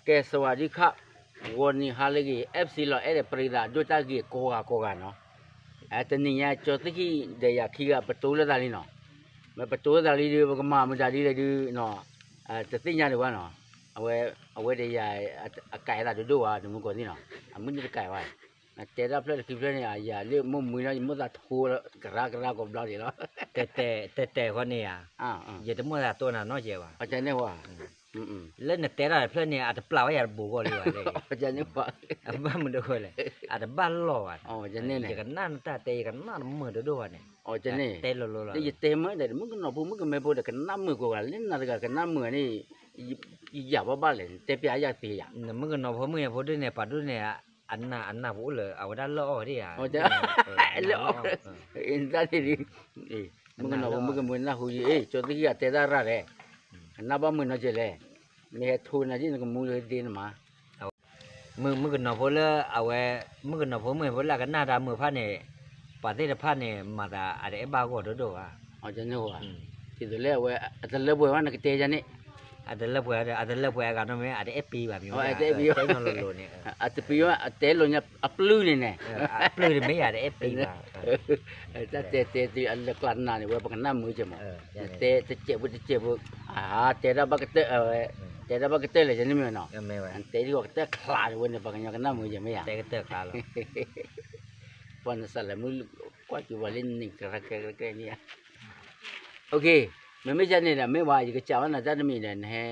ကဲ สวัสดีครับ ဂီၤနံၤဟါလၢအဂ့ၤ FC လီၤအဲၣ်ဒီးပရံသးဒိၣ်တၢ်ဂ့ၤကိးဂၤကိးဂၤနီၤ, တနံၤညါကၠီသ့ၣ်ခံဒီးယၤခံဂၤပတိလၢသးလံနီၤ, မ့ၢ်ပတိလၢသးလံဒီး ပကမၤမတၤဒ်လဲၣ်ဒုးနီၤ, တသ့ၣ်ညါဒံးဘၣ်နီၤ, အဝဲဒီးယၤ အကဲသးဒိၣ်ဒိၣ်ဘၣ် တမူကီၢ်သ့ၣ်နီၤ, အမုၢ်နံၤတကဲဘၣ်, နတဲတၢ်ဖျၢၣ်တခံဖျၢၣ်န့ၣ် ယၤလၢမိၢ်မွံလီၤ ယမိၢ်သးထိလီၤ ကရၢကရၢကိးဘျီန့ၣ်လီၤ, တဲတဲဃီန့ၣ်ဧါ, ယတမိၢ်သးတိၢ်နၤနီတစဲးဘၣ်, လၢနတဲတၢ်တဖျၢၣ်န့ၣ် အတပျၢ်ဝဲယၤတဘူးဂီၢ်လံဘၣ်, ဘၣ်မနုၤဃိလဲၣ်, အတဘၣ်လီၢ်ဘၣ်, ယကနၣ်နတၢ်တဲ ယကနၣ်တမုာ်တဒိၣ်ဘၣ်န့ၣ်, တဲလိၤလိၤလီၤ, ယတဲမ့ၢ်ဒီး မုၣ်ကနီၤဖိ မုၣ်ကမဲဖိဒီး ကနၣ်မုာ်ကိးဂၤ လၢနၤတဂၤကနၣ်မုာ်န့ၣ်, ယၤဘၣ်ဘၣ်လဲၣ် နတဲပျးယၤသ့ယၤ, မုၣ်ကနီၤဖိ မုၣ်ကမဲဖိဒ်န့ၣ် ပာ်ဒိၣ်န့ၣ် အနၢ်အနၢ်ပအိၣ်လၢ အဝဲဒၣ်လၢအီၣ်ဒၣ်ဧါ, လၢအီၣ်, တၢ်န့ၣ်ဒ်, မုၣ်ကနီၤဖိ မုၣ်ကမဲ နၢ်ဟူယံၤ ကၠီသ့ၣ်ခံဂၤတဲတၢ်ရၣ်လဲၣ်, ကနၣ်ဘၣ်မုာ်နီတစဲးလဲၣ်, မ့ၢ်ဟဲထိနၤဒ်နကမူလၢဒ့နမါ မုၣ်ကနီၤဖိလၢအဝဲ, မုၣ်ကနီၤဖိ မုၣ်ဖိလၢအကနၣ်တၢ်မုာ်ဖၣ်န့ၣ်, ပှၤသ့ၣ်တဖၣ်န့ၣ် မၤသးအတအဲၣ်ဘၣ်ဂီၢ်ဒိၣ်ဒိၣ်ဘၣ်, ဒ်သိးလၢအဝဲ အတလၢပှဲၤဘၣ်နကတဲယၤန့ၣ်, အတလၢပှဲၤ, အတလၢပှဲၤအဂၤနီတမံၤ အတအဲၣ်ပံဘၣ်မ့ၢ်, တဲလိၤလိၤန့ၣ်, အတပံဘၣ် အတဲလိၤညါ အပျုၢ်န့ၣ်န့ၣ်, အပျုၢ်တမ့ၢ်ယၤတအဲၣ်ပံဘၣ်, တၢ်တဲတဲတုၤအလၢကျါနၤန့ၣ် ဝဲပကနၣ်မုာ်ကဲမး, တဲတစဲးဖိတစဲးဖိ, အဟါ တဲဒၣ်ဘၣ်ကတၢၢ်, တဲဒၣ်ဘၣ်ကတၢၢ်လဲၣ်န့ၣ်မ့ၢ်နီၤ, တဲဒၣ်ကတၢၢ်ချးန့ၣ်ဝဲန့ၣ် ပှၤကညီကနၣ်မုာ်ကဲမ့ၢ်ယၤ, တဲကတၢၢ်ချးလီၤ, ပှၤနစးလဲၤမုၢ်ကွၢ်က့ၤပှၤလၢနံၤကရၢကဲကဲန့ၣ်, မ့မ့ၢ်ယၤန့ၣ်ဒီး မ့ၢ်ဝဲ ယကစးဝဲနၤတၢ်တမံၤဒီး နဟဲ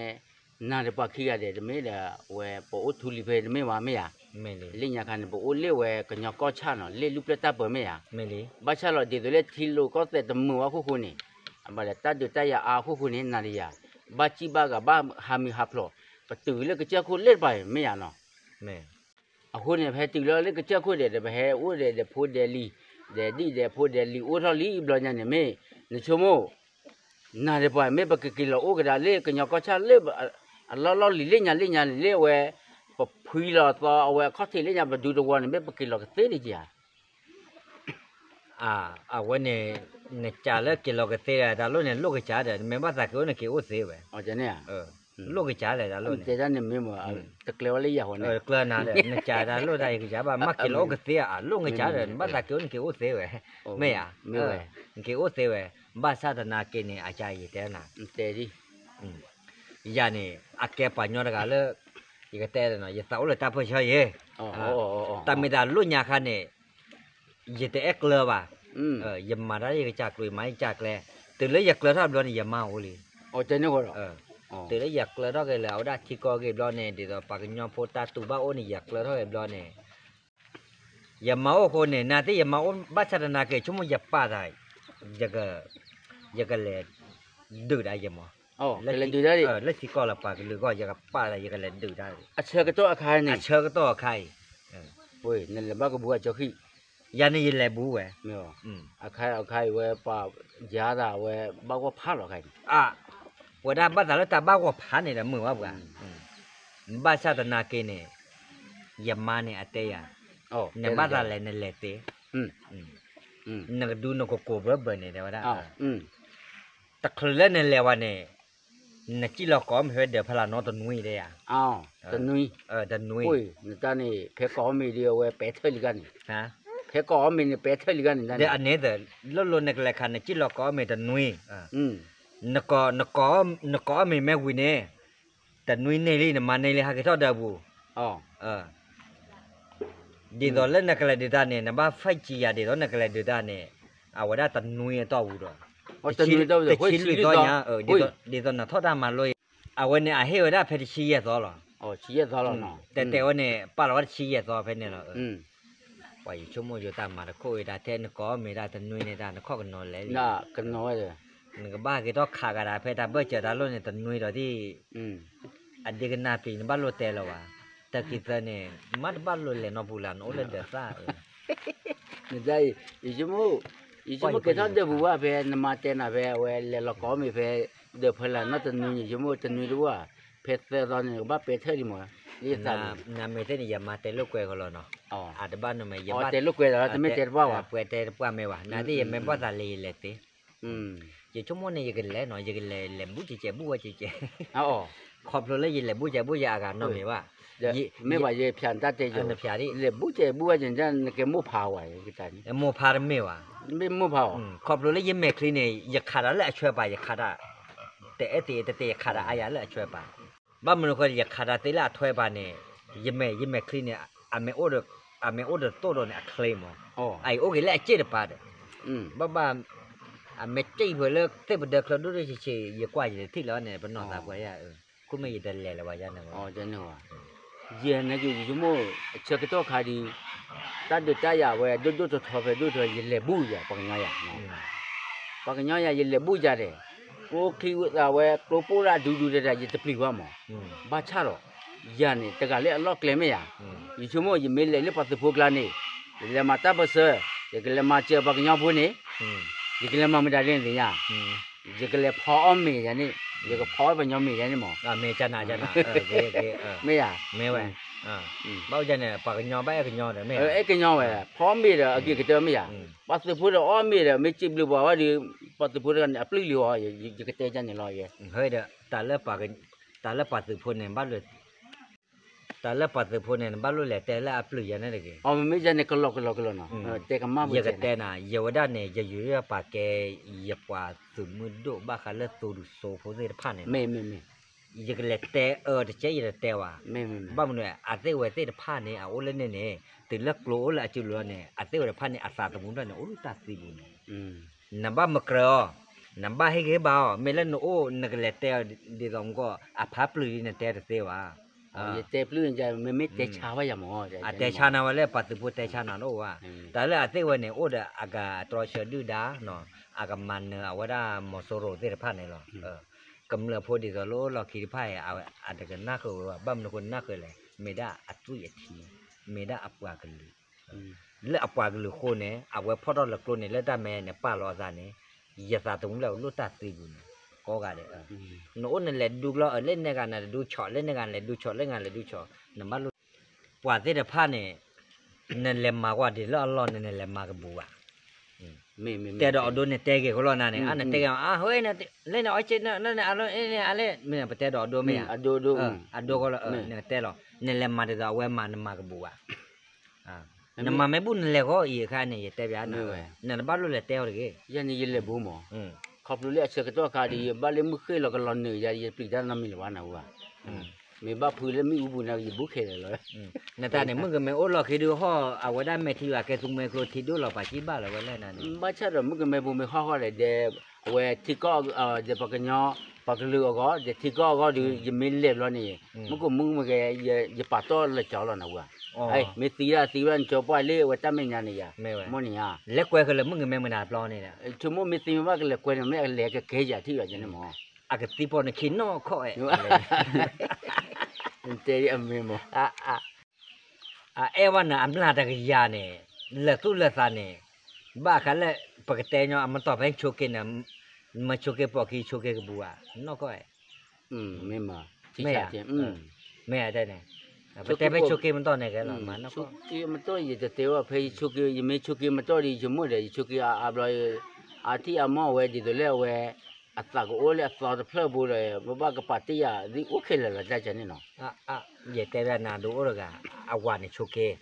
နၤဒီးပှၤခံဂၤဒီး တမ့ၢ်ဒီး ဝဲပအိၣ်ထူလံၤဖဲတမ့ၢ်ဝဲမ့ၢ်ယၤ, လၢညါခါန့ၣ် ပအိၣ်လၢဝဲကညီကီၢ်ဆၣ်နီၤ လၢလူၢ်ပျဲၢ်တၢ်ပၢၤမ့ၢ်ယၤ, ဘၣ်ဆၣ်လီၤ ဒ်သိးလၢထံလိာ်ကီၢ်သဲးတမုာ်ဝဲအခိၣ်ဃိန့ၣ်, အဘၣ်ဒီးတၢ်ဒုးတၢ်ယၤအါအခိၣ်ဃိန့ၣ် နၤဒီးယၤ ဘၣ်စံၣ်ဘၣ်ဂၤဘၣ်ဟးမံၤဟးဖျိး, ပတုၤလၢကစၢၢ်ခိၣ်လၢတပၤမ့ၢ်ယၤနီၤ အဃိန့ၣ် ပဟဲတုၤလီၤလၢကစၢၢ်ခိၣ်ဒီး ပဟဲအိၣ်ဒီး ဒီးဖိဒီးလံၤ, ဒီးဒံၣ်ဒီးဖိဒီးလံၤအိၣ်ထီၣ်လံဘျီညါန့ၣ် မ့ၢ်နဆိကမိၣ်, နၤဒီးပှၤမ့ၢ်ပကက့ၤလီၤအိၣ်ကဒါလၢကညီကီၢ်ဆၣ်လၢ အလီၢ်လီၢ်လံၤလၢညါလၢညါန့ၣ် လၢအဝဲ ပဖှံလီၤသီအဝဲအခီၣ်ထံးလၢညါ ပဒူသဝီန့ၣ် မ့ၢ်ပက့ၤလီၤကသ့ဒံးဧါ အဝဲန့ၣ် နကးလၢက့ၤလီၤကသ့ဒီး တၢ်လိၣ်န့ၣ် လိၣ်ကစၢ်ဒီး နမ့ၢ်ဘၣ်သးက့ၤအိၣ်န့ၣ် က့ၤအိၣ်သ့ဝဲ, လိၣ်ကစၢ်လဲၣ် တၢ်လိၣ်န့ၣ်, တကျၢၤဝဲလၢယၤဃီန့ၣ်, ကျၢၤနၤဒီး နကးတၢ်လိၣ်တၢ်အံၤကစၢ်ဘၣ် မ့ၢ်က့ၤလီၤအိၣ်ကသ့အလိၣ်ကစၢ်ဒီး နဘၣ်သးက့ၤအိၣ်န့ၣ် က့ၤအိၣ်သ့ဝဲ, မ့ၢ်ဧါ, နက့ၤအိၣ်သ့ဝဲ, ဘၣ်ဆၣ်သနာ်က့န့ၣ် အကါယတဲနၤ ယၤန့ၣ် အကဲပှၤညီတဂၤလၢ ယကတဲနီၤ ယသးအိၣ်လၢတၢ်ပၢၢ်ဆၢယဲ, တၢ်မ့ၢ်တၢ်လိၣ်ညါခါန့ၣ် ယတအဲၣ်ကျၢၤဘၣ်, ယမၤတၢ်လၢယကစၢ်ကျိၤ ယမၤလၢယကစၢ်ကျဲ, တုၤလၢယကျၢၤထီၣ်ဘျီန့ၣ် ယမါအိၣ်လံ, တုၤလၢယကျၢၤထီၣ်က့ၤလၢအဝဲဒၣ်ထံကီၢ်ဂ့ၢ်ဘျီန့ၣ် ဒ်သိးပှၤကညီဖိတၢ်တူၢ်ဘၣ်အိၣ်န့ၣ် ယကျၢၤထီၣ်က့ၤဘျီန့ၣ် ယမါအိၣ်အဃိန့ၣ် နာ်သ့ၣ်ယမါအိၣ်ဘၣ်ဆၣ်သနာ်က့ ဆိကမိၣ်ယပာ်သး ယက ယကလဲၤဒုးဒၣ်ယမါ, လၢထံကီၢ်လၢပှၤကလုာ်ဂီၢ် ယကပာ်သး ယကလဲၤဒုးဒၣ်, အဆၢကတီၢ်အခါအံၤ, အဆၢကတီၢ်အခါအံၤ, နလဲၤဘၣ်ကဘူအကၠီဃံ, ယၤန့ၣ်ယလဲၤဘူးဝဲ, အခါအခါအံၤဝဲပှၤယၤသးဝဲဘၣ်ဂီၢ်ဖးလီၤခါအံၤ, ဝဲဒၣ်ဘၣ်သးလၢတၢ်ဘၣ်ဂီၢ်ဖးန့ၣ်ဒီးမုာ်ဝဲပှၤ ဘၣ်ဆၣ်သနာ်က့န့ၣ် ယမါန့ၣ်အတဲယၤ, နဘၣ်သးလဲၤနလဲၤသ့, နကဒူနကကိးဘၢဘၢန့ၣ်တဲဝဲဒၣ်, တချုးလၢနလဲၤဝဲန့ၣ် နစံၣ်လီၤကိးမ့ၢ်ဖဲဒၢးဖီလာ်နီတနွံတဲယၤ, တနွံ, တနွံ, နတၢ်န့ၣ် ဖဲကိးမ့ၢ်ဒ်အဝဲပဲထၢၣ်လံၤခါန့ၣ်, ဖဲကိးမ့ၢ်န့ၣ် ပဲထၢၣ်လံၤခါန့ၣ်, ဒီးအန့ၣ်သၢ လိၣ်လိၣ်နကလဲၤခး နစံၣ်လီၤကိးမ့ၢ်တနွံ နကိးမ့ၢ်မ့ၢ်ဝံၤန့ၣ် တနွံန့ၢ်လံ နမၤန့ၢ်လံ ဟးက့ၤထီၣ်ဒၢးပူၤ, ဒ်သိးလၢနကလဲၤဒုးတၢ်န့ၣ် နဘၣ်ဖဲကံယၤ ဒ်သိးနကလဲၤဒုးတၢ်န့ၣ် အဝဲဒၣ်တနွံအတီၢ်ပူၤဒီး, တဆံလွံၢ်သီညါ, ဒ်သိးနထီၣ်တၢ်မၤလိအံၤ, အဝဲန့ၣ်အဟ့ၣ်ဝဲဒၣ်ဖဲတဆံယဲၢ်သီလီၤ, တဲတဲဝဲန့ၣ် ပာ်လီၤဝဲတဆံယဲၢ်သီဖဲန့ၣ်လီၤ. ပှၤယဆိကမိၣ်ယိၤတၢ်မၤတခိၣ်အံၤ တၢ်ထဲနကိးမ့ၢ်ဒၣ်တနွံန့ၣ် တၢ်နခီၣ်ကနီၤလဲၣ်လံ, နကဘၣ်က့ၤထီၣ်ခးဂၤဒၣ်ဖဲတၢ်ဘၢၣ်စၢၤတၢ်လိၣ်န့ၣ် တနွံဒီးဒ် အဒ့ကနၣ်ပျံၤ နဘၣ်လိၣ်တဲလီၤဘၣ်, တၢ်ခံသၢန့ၣ် မ့ၢ်တဘၣ်လိၣ်လဲၤနီတပူၤလၢ် နအိၣ်လၢဒၢးသၣ်, နတၢ်အံၤ ယဆိကမိၣ် ယဆိကမိၣ်က့ၤထီၣ်ဒၢးပူၤဘၣ် ဖဲနမါတဲနၤဖဲ အဝဲလဲၤလီၤကိးမ့ၢ်ဖဲ ဒၢးဖီလာ်နီတနွံန့ၣ် ယဆိကမိၣ်တနွံတအိၣ်ဧါ, ဖဲသၢသီန့ၣ် ကဘၣ်ပဲထၢၣ်လံမး, လၢယသးန့ၣ် နမ့ၢ်သ့ၣ်န့ၣ် ယမါတဲလိာ်ကွဲကလီၤနီၤ, အတဘၣ်နမ့ၢ် ယဘၣ်တဲလိာ်ကွဲဒီး တမ့ၢ်တဲတပှၢ်ဘၣ်, ပှဲၤတဲတပှၢ်မ့ၢ်ဘၣ်, နာ်သ့ၣ်ယမ့ၢ်ဘၣ်သးလဲၤယလဲၤသ့ ယဆိကမိၣ်န့ၣ် ယကလဲၤနီၤ ယကလဲၤ လဲၤဘူးကဲးကဲး ဘူးဝဲကဲးကဲး, အ ခီဖျိလၢယလဲၤဘူၣ်ကဲဘူၣ်ယဲအဂၤနီတမံၤဘၣ်, မ့ၢ်ဘၣ်ယဖၠးနတၢ်တဲယိာ်, နဖၠးဒ်, လဲၤဘူၣ်ကဲဘူၣ်ဝဲယဲ နကဲမိၢ်ဖးဝဲ, မိၢ်ဖးတမ့ၢ်ဘၣ်, မ့ၢ်မိၢ်ဖးအီၤ, ခီဖျိလၢယမဲာ်ချံန့ၣ် ယခးတၢ်လၢအဆွဲပာ် ယခးတၢ်, တအဲၣ်သ့တတဲ ယခးတၢ်အါယၤလၢအဆွဲပာ်, ဘၣ်မနုၤဃိ ယခးတၢ်သ့လၢအထွဲပာ်န့ၣ်, ယမဲာ် ယမဲာ်ချံန့ၣ်, အမ့ၢ်အိၣ်ဒီးတိၢ်ဒီးန့ၣ် အချ့မး, အအံၤအိၣ်က့ၤလၢအစ့ၣ်တပၤဒီး, ဘၣ်ဘၣ် အမ့ၢ်စံၣ်ဖဲလၢသ့ၣ်ပဒၢချၢဒိၣ်ဒိၣ်ဆံးဆံး ယကွၢ်ယတထံၣ်လီၤန့ၣ် ပနီၢ်သးပှဲၤယၤ, ခိၣ်မ့ၢ်ယတလဲၤလၢၤဘၣ်ယၤန့ၣ်, ယဲန့ၣ်က့ၤ ယဆိကမိၣ် အဆၢကတီၢ်ခါဒံး, တၢ်ဒုးတၢ်ယၤဝဲ ဒိၣ်ဒိၣ်ထီထီဖဲဒိၣ်ထီ ယလဲၤဘူၣ်ယၤ ပှၤကညီယၤ, ပှၤကညီယၤ ယလဲၤဘူၣ်ယၤဒီး, ကျိချံဝဲ ကျိပိၢ်လၢအဒူဒူတဒၣ် ယတပျံၤဘၣ်မး, ဘၣ်ဆၣ်ဒီး ယၤန့ၣ် တဂၤလၢအလီၢ်ကျဲမ့ၢ်ယၤ, ယဆိကမိၣ်ယမ့ၢ်လဲၤလၢပှၤသုးဖိကျါန့ၣ်, ယကလဲၤမၤတၢ်ပၢၢ်ဆၢ, ယကလဲၤမၤစၢၤပှၤကညီဖိန့ၣ်, ယကလဲၤမၤမတၤဒ်န့ၣ်သ့ၣ်ညါ, ယကလဲၤဖီအီၣ်မ့ၤယၤန့ၣ်, ယကဖီအီၣ်ပှၤကညီမ့ၤယၤန့ၣ်မး, မ့ၢ်ယၤ, မ့ၢ်ဝဲ, ဘၣ်န့ၣ် ပှၤကညီဘၣ်အဲၣ်ကညီဒီးမ့ၢ်, အဲၣ်ကညီဝဲ, ဖီအီၣ်မ့ၤဒီးအဂ့ၤကတၢၢ်မ့ၢ်ယၤ, ပှၤသုးဖိဒီးအီၣ်မ့ၤဒီး မ့ၢ်စံးဘျုးပှၤဝဲဒီး, ပှၤသုးဖိတဂၤန့ၣ် အပျုၢ်လံအီၤ, ယကတဲယၤန့ၣ်လီၤ, ဟဲဒီး, တၢ်လၢပှၤသုးဖိန့ၣ်ဘၣ်လိၣ် တၢ်လၢပှၤသုးဖိန့ၣ် နဘၣ်လိၣ်လဲၤတဲလၢအပျုၢ်ယၤန့ၣ်တဂ့ၤ, မ့ၢ်ယၤန့ၣ် ကလီကလီကလီနီၤ, တဲကမၣ်, ယကတဲနၤ ယဝဲဒၣ်န့ၣ် ယယုၢ်ပာ်ကဲ ယပှၤသုးမုၢ်ဒိၣ်ဘၣ်ဃးလၢသိဒူၣ်စိဖိသ့ၣ်တဖၣ်န့ၣ်လီၤ, ယကလဲၤတဲအၢတကဲ ယတတဲဘၣ်, ဘၣ်မနုၤ အသ့ၣ်ဝဲသ့ၣ်တဖၣ်န့ၣ် အအိၣ်လၢန့ၣ်န့ၣ် တုၤလၢကျိအိၣ်လၢအစုလိၤန့ၣ် အသ့ၣ်ဝဲတဖၣ်န့ၣ် အသးသမူဖျၢၣ်န့ၣ် အိၣ်လၢတၢ်သံပူၤန့ၣ် နဘၣ်မကြၢးအီၤ, နဘၣ်ဟ့ၣ်ဂံၢ်ဟ့ၣ်ဘါအီၤ, မ့ၢ်လၢနအိၣ်နကလဲၤတဲအီၤဒ်သိးမကီၢ် အဖးပျုၢ်ဒ်နတဲတသ့ဘၣ်, ယတဲပျုၢ်န့ၣ် မ့မ့ၢ်တဲဆါဝဲယၤမး, အတဲဆါနၤဝဲလၢပှၤသုးဖိတဲဆါနၤတအိၣ်ဘၣ်, တၢ်လၢအသ့ၣ်ဝဲန့ၣ် အိၣ်ဒီးအကတြီဆၢဒုၣ်ဒါ, အကမၤနၢၤအဝဲဒၣ်မီၤစိရိၤသ့ၣ်တဖၣ်န့ၣ်လီၤ, ကမျၢၢ်ဖိဒ်သိးလၢအိၣ်လီၢ်ခံတဖၣ်အံၤ အတကနၣ်ဃုာ်ဝဲဘၣ်, ဘၣ်မနုၤဃိနၣ်ဃုာ်လဲၣ်, မ့ၢ်ဒၣ်အသွံၣ်အထံ, မ့ၢ်ဒၣ်အပှၤကလုာ် လၢအပှၤကလုာ်အဃိန့ၣ် အဝဲဖီၣ်ထီၣ်လၢကျိန့ၣ် လၢတၢ်မဲန့ၣ် ပာ်လီၤအသးန့ၣ်, ယသးသမူလၢအလိၣ်တၢ်သံပူၤန့ၣ် ကိးဂၤဒဲး, နအိၣ်နလဲၤဒူကျီၢ်အၢ လၢန့ၢ်ဂၤနလဲၤဒူဆီၣ် လၢန့ၢ်ဂၤနလဲၤဒူဆီၣ် လၢန့ၢ်ဂၤနလဲၤဒူဆီၣ် နဘၣ်လိၣ်, ပှၤသ့ၣ်တဖၣ်န့ၣ် နလဲၤမၤကွၢ်ဒ်လၢအလီၢ်န့ၣ် နလဲၤမၤကဘူးဘၣ်, တဲဒီးအဒိန့ၣ်တဲက့ၤဃိလီၤနၤန့ၣ် အနတဲက့ၤ အဝဲ လၢန့ၣ်အီၣ်က့ လၢန့ၣ်အလီၢ်န့ၣ် အလဲၣ် မ့ၢ်ပတဲဒီးအဒိမ့ၢ်ဧါ, အဒိ နတဲလီၤ, နလဲၤမၤဒ်သိးအဝဲမၤ နမၤကဘူးဘၣ် နမၤမ့ၢ်ဘူၣ်နလဲၤဂီၢ်အံၤအခါန့ၣ် ယတဲဘၣ်နၤ, နတဘၣ်လိၣ်လဲၤတဲအီၤတဂ့ၤ, ယဲန့ၣ်ယလဲၤဘူးမး, ခီဖျိလၢအဆၢကတီၢ်ခါဒီး ယဘၣ်လၢမုၢ်ဃ့ၢ်လီၤကလီၤနုာ်ယၤ ယပျံၤတၢ်နီတမံၤလၢၤဘၣ်နၤဝဲ, မ့ၢ်ဘၣ်ဖုလၢမ့ၣ်အူပူၤန့ၣ် ယဘူးခဲလၢာ်လီၤ, နတၢ်န့ၣ် မုၣ်ကမဲအိၣ်လီၢ်ခံဒုးဟီၣ် အဝဲဒၣ်မဲာ်ထံလီၤကဲသူမှဲကျိထံဒိၣ်လီၤပာ်စံၣ်ဘၣ်လီၤဝဲလဲၣ်နၤန့ၣ်, ဘၣ်ဆၣ်ဒီးမုၣ်ကမဲဖိမ့ၢ်ဟီၣ်ဃီဒီး ဒဲး အဝဲထံကီၢ် ဒဲးပှၤကညီ ပှၤကလုာ်အဂီၢ် ဒဲးထံကီၢ်အဂီၢ်ဒီး ယမ့ၢ်လဲၤဘျီန့ၣ် မုၣ်ကမဲမုၣ်ကမဲ ယပာ်တီၢ်လၢကၠီလီၤနဝဲ, မ့ၢ်သံဒၣ်သံဝဲဒၣ်နကၠီပှၢ်လၢအဝဲတၢ်မဲာ်ညါန့ၣ်ယၤ, မ့ၢ်န့ၣ်ဧါ, လဲၤကွဲဃုာ်လၢမုၣ်ကမဲမုၢ်နၤတဘျီန့ၣ်, ဆိကမိၣ်မ့ၢ်သံမ့ၢ်ဘၣ်ကလဲၤကွဲန့ၣ် မ့ၢ်အလဲၤကကဲယၤထံၣ်လီၤန့ၣ်မး, အကသံပိာ်နခံနီၢ်ခီၣ်ဝဲ, တဲအမ့ၢ်မး အအဲၣ်ဝဲနၤအမျၢ်တကယၤန့ၣ်, လၢာ်သူၣ်လၢာ်သးန့ၣ်, ဘၣ်ဃးလၢ ပကတဲညီအမတီၢ်ဖဲဆိးက့န့ၣ်, မ့ၢ်ဆိးက့ပိာ်ခံဆိးက့ကဘူးဧါ, နီၢ်ကီၢ်, မ့ၢ်, မ့ၢ်တဲန့ၣ်, ပတဲဖဲဆိးက့မတီၢ်န့ၣ်ကဲလီၤ, မ့ၢ်နီၢ်ကီၢ်, မတီၢ်ယတတဲဝဲဖဲယဆိးက့ ယမ့ၢ်ဆိးက့မတီၢ်ဒီး ယဆိကမိၣ်ဒီး ယဆိးက့အါဘျီ အထံၣ်အမီၢ်ဝဲဒ်သိးလၢအဝဲ အသးကအိၣ်လၢအသီတဖျၢၣ်ပူၤဒီး ပဘၣ်ကပာ်တ့ၢ်ယၤ ဒ်အိၣ်ခဲလၢာ်လီၤတၢ်ကန့ၣ်နီၤ, ယတဲဘၣ်နၤဒိးအိၣ်တဂၤ, အဝၤန့ၣ်ဆိးက့,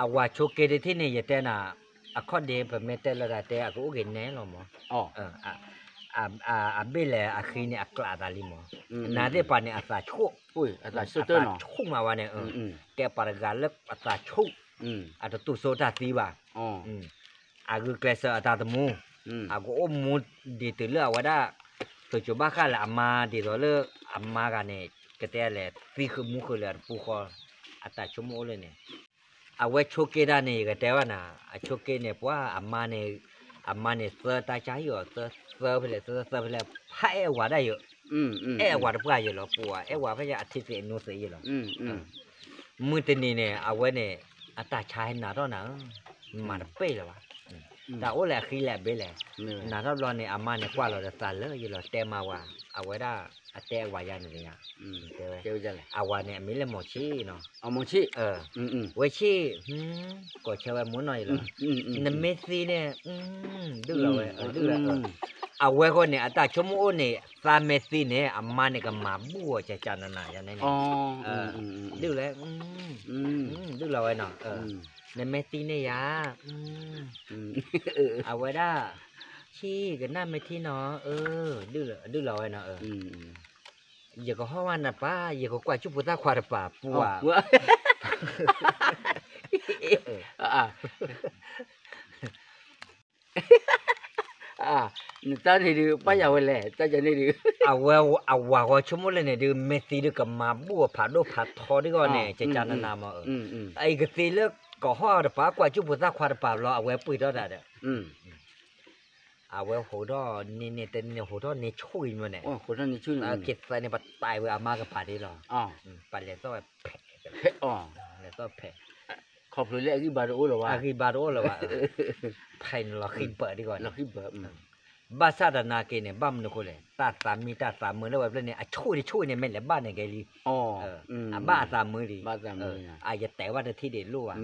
အဝၤဆိးက့တထံၣ်န့ၣ် ယတဲနၤ, အခီၣ်ဒ့ပမ့ၢ်တဲလၢတၢ်တဲ အကအိၣ်က့ၤနဲလီၤမး, အဘ့ၣ်လဲၣ်အဃံန့ၣ် အကျးအသးလံမး, နၤသ့ၣ်ပှၤန့ၣ်အသးဆူၣ်, အသးဆူၣ်မးဝဲန့ၣ်, ကဲပှၤတဂၤလၢအသးဆူၣ်, အတတူၢ်စိတၢ်သံဘၣ် အဂုာ်ကျဲးစၢးအတၢ်သမူ, အကအိၣ်မူဒ်တုၤလၢအဝဲဒၣ်, သုးကၠိၤဘၣ်ဃးလၢအမါဒ်သိးလၢ, အမါဂၤန့ၣ်, ကတဲလဲၣ် သံဃုာ်မူဃုာ်လၢအတပူၤဃီ, အတၢ်ဆိကမိၣ်အိၣ်လၢန့ၣ်, အဝဲဆိးက့တၢ်န့ၣ် ယကတဲဘၣ်နၤ, အဆိးက့န့ၣ် ပှၤအမါန့ၣ်, အမါန့ၣ်သၢတၢ်ကၢ်ဟံၣ်အီၤ, သၢသၢဖဲလဲၣ် သၢသၢဖဲလဲၣ်, ဖးအဲၣ်အဝၤဒၣ်ယိာ်, အဲၣ်အဝၤတပှၢ်ယိာ်လီၤ, ပှၤအဲၣ်ဝၤဖဲယဲအထံသ့ၣ်အနိသ့ၣ်ယိာ်လီၤ မုၢ်တနံၤန့ၣ် အဝဲန့ၣ်, အတၢ်ဆါဟဲနးထီၣ်နၤ, မၤတပ့ၢ်လၢၤဘၣ်, တၢ်အိၣ်လၢအဃံလဲၣ်အဘ့ၣ်လဲၣ်, နးထီၣ်ဘျီန့ၣ် အမါန့ၣ်ကွၢ်လီၤဒီးသးလၢယလီၤတဲမၤဝၤ, အဝဲဒၣ်, အတဲအဝၤယါန့ၣ်တညါ, အဝၤန့ၣ် အမံၤလၢမိၤဆံၣ်နီၤ, ဝဲဆံၣ်, ကိးဆၢဝဲမုၢ်နီၤယလီၤ, နမ့ၢ်သံန့ၣ်, ဒုၣ်လီၤဝဲ, ဒုၣ်လီၤ, အဝဲဃီန့ၣ် အတၢ်ဆိကမိၣ်အိၣ်န့ၣ် သးမဲာ်သံန့ၣ် အမါန့ၣ်ကမၤဘူၣ်အီၤကကနနၤယၤန့ၣ်န့ၣ်, ဒုးလဲၣ်, ဒုးလီၤဝဲနီၤ, နမဲာ်သံန့ၣ်ယၤ, အဝဲဒၣ်, ဆံၣ်ကနၣ်မဲာ်ထံနီၤ, ဒုးလီၤဝဲနီၤ, ယကဟီၣ်ဝဲနပၢ် ယကကွၢ်ကၠူၣ်ဖိသၣ်ခွါတပၤပူၤဧါ, နတၢ်န့ၣ်ဒုး ပၢ်ယၤဝဲလဲၣ် တၢ်ယၤန့ၣ်ဒုး, အဝဲအဝၤဂီၤဆိကမိၣ်လၢန့ၣ်ဒုး မဲာ်သံဒုးကမၤဘူၣ်အဖးဒိၣ်ဖးထီဒ်ဂီၢ်န့ၣ် ကကနနၤမး, အအံၤကသ့လၢကဟီၣ်တပၤ ကွၢ်ကၠူၣ်ဖိသၣ်ခွါတပၤဘျီ အဝဲပှ့ၤထီၣ်တၢ်ဒီး အဝဲဟိးထီၣ်န့ၢ်န့ၢ်တန့ၢ်န့ၣ် ဟိးထီၣ်န့ၢ်ဆူၣ်အံၤမ့ၢ်န့ၣ်, ကသးန့ၣ် ပတၢ်ဝဲအမါကပၤဒ်လီၤ, ပလဲၤသီၣ်ဝဲဖဲး, လဲၤသီၣ်ဖဲး, ခီဖျိလၢအဂံၢ်ဘါတအိၣ်လၢၤဘၣ်, အဂံၢ်ဘါတအိၣ်လၢၤဘၣ်, ဖဲးန့ၣ်လီၤဃံဘၢဒ်ဂီၢ်န့ၣ်, ဘၣ်ဆၣ်တနာ်က့န့ၣ် ဘၣ်မနုၤဃိလဲၣ်, တၢ်သးမံတၢ်သးမုာ်လၢဝဲဖျၢၣ်န့ၣ် အဆူၣ်တဆူၣ်န့ၣ် မ့ၢ်လဲၤဘၣ်န့ၣ်ကဲလံ, အဘၣ်အသးမုာ်လံ, အယတဲဘၣ်တထံၣ်ဒံးလိၣ်ဘၣ်,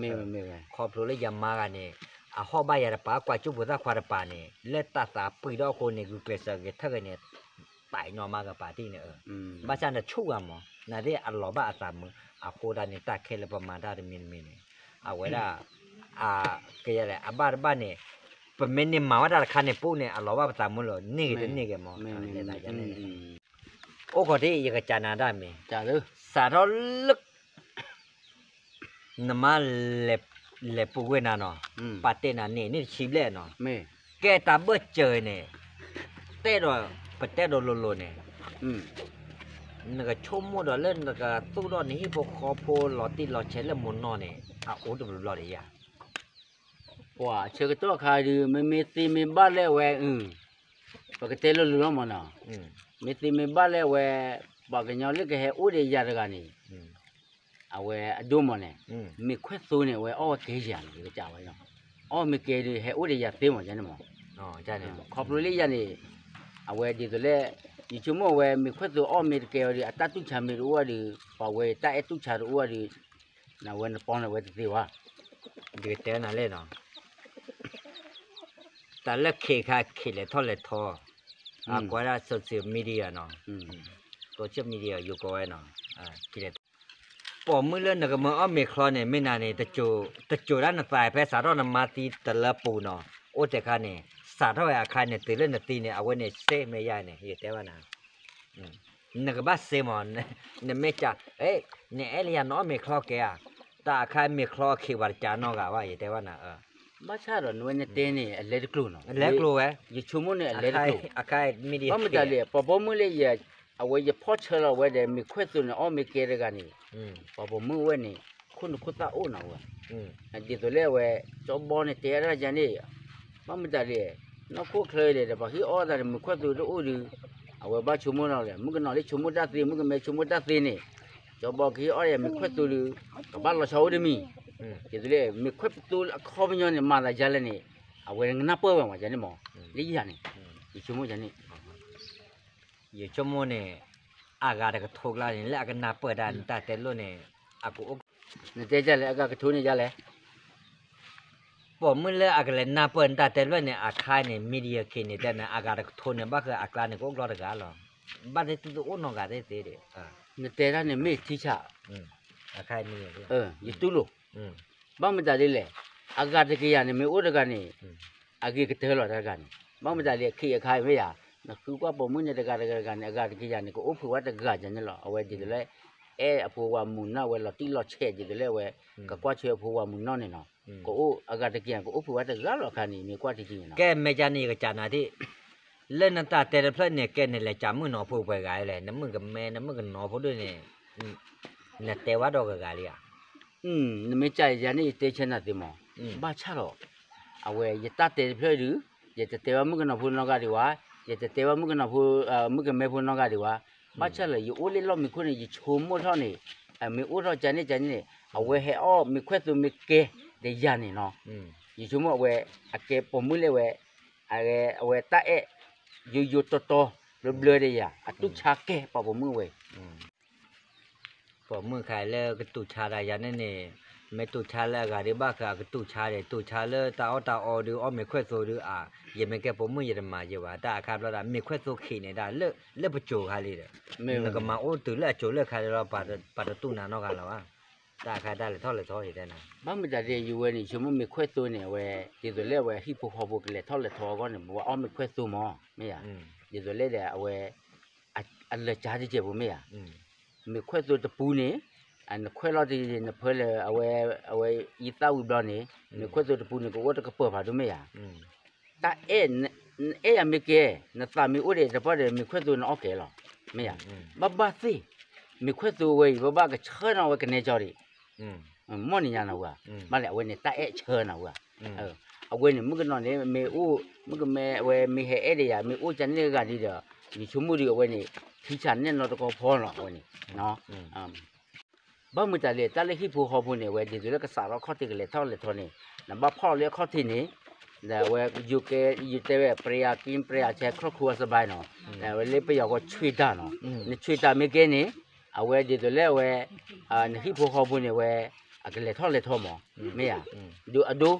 ခီဖျိလၢယမါဂၤန့ၣ် အဟီၣ်ဘၣ်ယၤတပၤ ကွၢ်ကၠူၣ်ဖိသၣ်ခွါတပၤန့ၣ် လၢတၢ်သးပှံၤထီၣ်အဃိန့ၣ် ဂုာ်ကျဲးစၢးဂဲၤထၢၣ်ဂဲၤန့ၣ် တၢ်အံၤနီၢ်မါကပၤတံၢ်န့ၣ်, ဘၣ်ဆၣ်နဆူၣ်ဂၤမး နသ့ၣ်အလီၤဘၣ်အသးမုာ်, အဃိဒၣ်န့ၣ် တၢ်ခဲလၢာ်ပမၤတၢ်တမံၤတမံၤန့ၣ်, အဝဲဒၣ် ကယဲၢ်လဲၣ် အဘၣ်တဘၣ်န့ၣ်, ပမ့ၢ်န့ၢ်မၤဝဲဒၣ်တခါန့ၣ်ပူၤန့ၣ် အလီၤဘၣ်ပသးမုာ်လီၤ, န့ၢ်ဂ့ၤတန့ၢ်ဂ့ၤမး, အိၣ်ခိးဒ် ယကကးနၤတၢ်မ့ၢ်, စးထီၣ်လၢ နမါ လဲၤပူၤကွံာ်နၤနီၤ, ပာ်တဲနၤန့ၣ် န့ၣ်တဆံဘျဲၣ်နီၤ, ကဲတၢ်ဘၢၣ်စၢၤန့ၣ်, တဲဒီး ပတဲဒီးလိၤလိၤန့ၣ်, နကဆိကမိၣ်ဒီးလၢနကသူၣ်ထီၣ်နဟံၣ်ဖိဃီဖိလီၤတံၢ်လီၤဆဲးလၢမုၢ်နီၢ်န့ၣ် အအိၣ်တဘျီဘျီဒံးဧါ. ပှၤဆၢကတီၢ်ခါဒုး မ့မ့ၢ်သ့မ့ၢ်ဘၣ်လၢအဝဲ, ပကတဲလိၤလိၤလီၤမးနီၤ, မ့ၢ်သ့မ့ၢ်ဘၣ်လၢအဝဲ, ပှၤကညီလၢကဟဲအိၣ်ဒီးယၤတဂၤန့ၣ် အဝဲအဒိမးန့ၣ်, မ့ၢ်ခွဲၣ်သိန့ၣ် အဝဲအီၣ်ဝဲကဲယၤန့ၣ် ယကစံးဝဲ, အီၣ်မ့ၢ်ကဲဒုး ဟဲအိၣ်ဒီးယၤသ့မးန့ၣ်မး, ခီဖျိလၢယၤန့ၣ်, အဝဲဒ်သိးလၢ, ယဆိကမိၣ်အဝဲမ့ၢ်ခွဲၣ်သိအီၣ်မ့ၢ်တကဲအီၤဒီး အတၢ်တူၢ်ဆါမ့ၢ်တအိၣ်ဒီး, ပှၤဝဲတၢ်အဲၣ်တူၢ်ဆါတအိၣ်ဒီး, နဝဲနပီန့ၣ်ဝဲတသ့ဘၣ်, ဒုးတဲနၤလဲၣ်နီၤ တၢ်လၢခံခါခံးလဲၤထီၣ်လဲၤထီ, အကွၢ်ဒၣ် social media နီၤ, social media ယိၤကိးဝဲနီၤ, ပိာ်မုၣ်လၢနကမၢအီၣ်မ့ၤချီန့ၣ် မ့ၢ်နၤန့ၣ်, တစိၤဒၣ်နသးဖဲစးထီၣ်နမါသံတလၢပူၤနီၤ, အိၣ်တဲခါန့ၣ်, စးထီၣ်ဝဲအခါန့ၣ် တုၤလၢနသံန့ၣ် အဝဲန့ၣ်စ့မ့ၢ်ယါန့ၣ် ယတဲဘၣ်နၤ နကဘၣ်စ့မး, နမ့ၢ်က, နအဲၣ်လၢယၤနအီၣ်မ့ၤချီကဲဧါ, တၢ်အခါမ့ၤချီခံးပှၤတကးနီတဂၤဘၣ် ယတဲဘၣ်နၤ, ဘၣ်ဆၣ်ဒီးနဝဲနတဲန့ၣ် အလဲတကျိၤနီၤ, လဲကျိၤဝဲ, ယဆိကမိၣ်န့ၣ် အလဲတကျိၤ, ဘၣ်မတၤလဲၣ် ပှၤပိာ်မုၣ်လၢယ, အဝဲယဖီၣ်ဆၢလီၤဝဲဒီး မ့ၤခွဲၣ်သိန့ၣ် အီၣ်မ့ၤကဲတဂၤန့ၣ်, ပှၤပိာ်မုၣ်ဝဲန့ၣ်, ခိၣ်နူာ်ခိၣ်သၣ်အိၣ်နီၤဝဲ, ဒ်သိးလၢအဝဲ, ကၠီဘီန့ၣ်တဲဒၣ်ယၤန့ၣ်, ဘၣ်မတၤလဲၣ်, နီၢ်ခိၣ်ချၢဒီး ပှၤဟ့ၣ်အီၣ်သးဒီး မ့ၤခွဲၣ်သိတအိၣ်ဒီး, အဝဲဘၣ်ဆိကမိၣ်လီၤလဲၣ် မုၣ်ကနီၤလၢဆိကမိၣ်တၢ်သ့ မုၣ်ကမဲဆိကမိၣ်တ၁်သ့န့ၣ်, ကၠီဘီကဟ့ၣ်အီၣ်ယၤမ့ၤခွဲၣ်သိဒီး, ကဘၣ်လီၤဆီအိၣ်တမံၤ, ဒ်သိးလၢ မ့ၤခွဲၣ်သိအခီပညီန့ၣ် မၤသးယါလဲၣ်န့ၣ်, အဝဲနကနၢ်ပၢၢ်ဝဲမးန့ၣ်မး, လၢယၤန့ၣ်, ယဆိကမိၣ်န့ၣ် ယဆိကမိၣ်န့ၣ်, အဂၤတကထိကျါန့ၣ် လၢအကနၢ်ပၢၢ်တၢ်နတၢ်တဲလိာ်န့ၣ်, အကအိၣ်, နတဲဒ်လဲၣ် အဂၤကထိန့ၣ်ဒ်လဲၣ်, ပိာ်မုၣ်လၢအကလဲၤနၢ်ပၢၢ်နတၢ်တဲလိာ်န့ၣ် အခါန့ၣ် media ခံန့ၣ်တဲန့ၣ် အဂၤတကထိန့ၣ် ဘၣ်ဃးအကျါန့ၣ် ကအိၣ်ကျီတဂၤလီၤ, ဘၣ်သ့ၣ်သ့ၣ်အိၣ်နီတဂၤသ့ၣ်သ့ၣ်ဒီး, နတဲတၢ်န့ၣ်မ့ၢ်ထံဆး, ယတူၢ်လိာ်, ဘၣ်မတၤဒ်လဲၣ်, အဂၤတကယၤန့ၣ် မ့ၢ်အိၣ်တဂၤန့ၣ်, အဂ့ၤကတၢၢ်လီၤတဂၤန့ၣ်, ဘၣ်မတၤဒ်လဲၣ် ခံအခါမ့ၢ်ယၤ, နဃုကွၢ်ပိာ်မုၣ်န့ၣ် တဂၤတဂၤတဂၤန့ၣ် အဂၤတကယၤန့ၣ် ကအိၣ်ဖုးဝဲတဂၤန့ၣ်လီၤ, အဝဲဒ်သိးလၢ, အဲၣ်အဖိဝၤမုၣ်နီၢ်ဝဲလီၤတံၢ်လီၤဆဲးဒ်သိးလၢအဝဲ, ကကွၢ်ဆၢအဖိဝၤမုၣ်နီၢ်န့ၣ်နီၤ, ကအိၣ်အဂၤတကယၤ ကအိၣ်ဖုးဝဲတဂၤလီၤအခါန့ၣ် မ့ၢ်ကွၢ်တကံန့ၣ်နီၤ, ကဲမဲာ်ကၢ်န့ၣ် ယကစံးနၤဒ် လၢနတၢ်တဲတဖျၢၣ်န့ၣ် ကဲနလဲၤစံးမုၣ်ကနီၤဖိပှဲၤဂၤလဲၣ်, နမုၣ်ကမဲ နမုၣ်ကနီၤဖိဒ်န့ၣ်, နတဲဝဲဒီးကဂၤလံဧါ, နမ့ၢ်စံးယၤန့ၣ် ယတဲဆၢနၤသ့မး, ဘၣ်ဆၣ်ဒီး, အဝဲယတၢ်တဲတဖျၢၣ်ဒုး, ယတတဲဘၣ်မုၣ်ကနီၤဖိနီတဂၤဒံးဘၣ်, ယတတဲဘၣ်မုၣ်ကနီၤဖိ, မုၣ်ကမဲဖိနီတဂၤဒံးဘၣ်, ဘၣ်ဆၣ်လၢယအိၣ်လၢလီၢ်မံခိၣ်န့ၣ် ယဆိကမိၣ်ထီၣ်န့ၣ်, မ့ၢ်အိၣ်ထီၣ်ကန့ၣ်ကန့ၣ်, အဝဲဟဲအီၣ်မ့ၤခွဲၣ်သူမ့ၢ်ကဲဒီးယၤန့ၣ်နီၤ, ယဆိကမိၣ်အဝဲ, အကဲပိာ်မုၣ်လၢအဝဲ အဝဲတၢ်အဲၣ်, ယိယိတီတီ, ဘျၢဘျၢဒီးယၤ, အတူၢ်ဆါကဲပှၤပိာ်မုၣ်ဝဲ, ပိာ်မုၣ်ခါလၢကတူၢ်ဆါတၢ်ယၤန့ၣ်န့ၣ်, မ့ၢ်တူၢ်ဆါလၢအဂၤဒုးဘၣ်ဃးအကတူၢ်ဆါဒီး တူၢ်ဆါလၢတၢ်အီၣ်တၢ်အီဒုး အီၣ်မ့ၤခွဲၣ်သိဒုးအါ, ယမ့ၢ်ကဲပိာ်မုၣ်ယတမၤယဲဘၣ်, တၢ်အခါဘျီဒၣ် မ့ၤခွဲၣ်သိခံးန့ၣ်ဒၣ် လၢပစိၤခါလံဒီး, နကမၤအိၣ်တုၤလၢအစိၤလၢခါလံလီၤ, ပှၤတတူၢ်နၤနီတဂၤလၢၤဘၣ်, တၢ်အခါတၢ်လဲၤထီၣ်လဲၤထီဟံၣ်တဲနၤ, ဘၣ်မတၤဒ်ယဝဲန့ၣ် ဆိကမိၣ်မ့ၤခွဲၣ်သိန့ၣ် အဝဲ ဒ်သိးလၢအဝဲဟံၣ်ဖိဃီဖိကလဲၤထီၣ်လဲၤထီအဂီၢ်န့ၣ် ပှၤအီၣ်မ့ၤခွဲၣ်သိမး, မ့ၢ်ဧါ, ဒ်သိးလၢဒီးအဝဲ အလၢာ်ကၠါတကဲးဖိမ့ၢ်ဧါ, မ့ၤခွဲၣ်သိတပူန့ၣ်, နခွဲးလီၤတယံၤ နဖၢလၢအဝဲ အဝဲယသၣ်ဝံၤဘျီန့ၣ်, မ့ၤခွဲၣ်သိတပူန့ၣ် ကအိၣ်တကပၢၢ်ဖးဒိၣ်မ့ၢ်ဧါ, တၢ်အဲၣ်, နအဲၣ်ယၤမ့ၢ်ကဲ, နသးမ့ၢ်အိၣ်ဒီးတပီၢ်ဒီး မ့ၤခွဲၣ်သိနအီၣ်ကဲလီၤ, မ့ၢ်ဧါ, ဘၣ်ဘၣ်သ့ၣ်, မ့ၤခွဲၣ်သိဝဲအံၤ ဘၣ်ဘၣ်ကဆၢနီၤဝဲကနဲကၠီဒံး မ့ၢ်န့ၣ်ညါနဝဲ, ဘၣ်လဲၣ် အဝဲန့ၣ် တၢ်အဲၣ်ဆၢနဝဲ, အဝဲန့ၣ် မုၣ်ကနီၤန့ၣ် မ့ၢ်အိၣ် မုၣ်ကမဲအဝဲမ့ၢ်ဟဲအဲၣ်ဒီးယၤ မ့ၢ်အိၣ်ကန့ၢ်ဂၤဒ်ဒီး ယဆိကမိၣ်ဒီးအဝဲန့ၣ် ထံဆးနဲၣ်နီတကီၢ်ဖီနီၤ အဝဲန့ၣ်, ဘၣ်မတၤလဲၣ် တၢ်လၢဟံၣ်ဖိဃီဖိန့ၣ် အဝဲဒ်သိးလၢကစးထီၣ်အခီၣ်ထံးကလဲၤထီၣ်လဲၤထီန့ၣ် နဘၣ်ဖီၣ်လီၤလၢအခီၣ်ထံးန့ၣ်, ဒီးအဝဲ ယိၤကဲ ယတဲဝဲ ပရယၤက့ ပရယၤဆဲ ခီၣ်ခူအစဘါနီၤ, အဝဲလၢပယီၤကီၢ်ဆွ့တၢ်နီၤ, နဆွ့တၢ်မ့ၢ်ကဲန့ၣ် အဝဲဒ်သိးလၢအဝဲ နဟံၣ်ဖိဃီဖိန့ၣ်ဝဲ အကလဲၤထီၣ်လဲၤထီမး, မ့ၢ်ဧါ, ဒိအဒိ,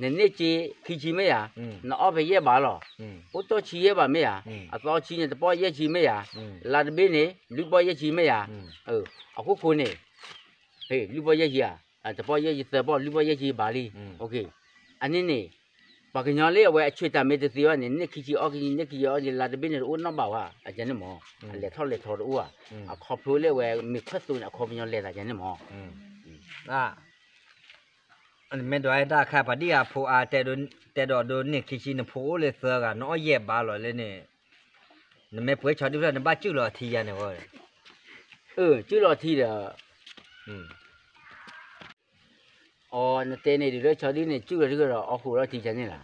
နန့ၢ်က့ခံဆံမ့ၢ်ဧါ, နအီၣ်ဖဲယဲၢ်ဘးလီၤ, အိၣ်တီၢ်ဆံယဲၢ်ဘးမ့ၢ်ဧါ, အသီဆံန့ၣ် တပီၢ်ယဲၢ်ဆံမ့ၢ်ဧါ, လါတဘ့ၣ်န့ၣ် လွံၢ်ပီၢ်ယဲၢ်ဆံမ့ၢ်ဧါ, အခိၣ်ဃိန့ၣ် လွံၢ်ပီၢ်ယဲၢ်ဆံဧါ, တပီၢ်ယဲၢ်ဆံသၢပီၢ် လွံၢ်ပီၢ်ယဲၢ်ဆံဘးလံ, အန့ၣ်န့ၣ် ပှၤကညီလၢအဝဲအဆွ့တၢ်မ့ၢ်တသ့ဘၣ်န့ၣ် န့ၢ်ခံဆံအီၣ်ခံဆံ န့ၢ်ခံဆံအီၣ်ခံဆံ လါတဘ့ၣ်န့ၣ်တအိၣ်နီတဘးဘၣ် အကန့ၣ်မး, အလဲၤထီၣ်လဲၤထီတအိၣ်ဘၣ်, အခီဖျိလၢအဝဲမ့ၤခွဲၣ်သိန့ၣ် အခီပညီလဲၤသးကန့ၣ်မး, မ့ၢ်ဒိးတၢ်အခါပှၤဒ်အဖိအါ တဲဒိးဒိးန့ၢ်ခံဆံ နဖိအိၣ်လၢသၢဂၤ နအီၣ်ယဲၢ်ဘးလီၤလၢန့ၣ်, နမ့ၢ်ပှဲၤဆီဒုဖျၢၣ် နဘၣ်စုၣ်လီၤထံယၤန့ၣ်ဝဲ, စုၣ်လီၤထံဒီး အီ နတဲန့ၣ်ဒ်လၢဆီဒုန့ၣ် စုၣ်လီၤထံဒီး အီၣ်ဃိးလီၤထံယၤန့ၣ်လီၤ,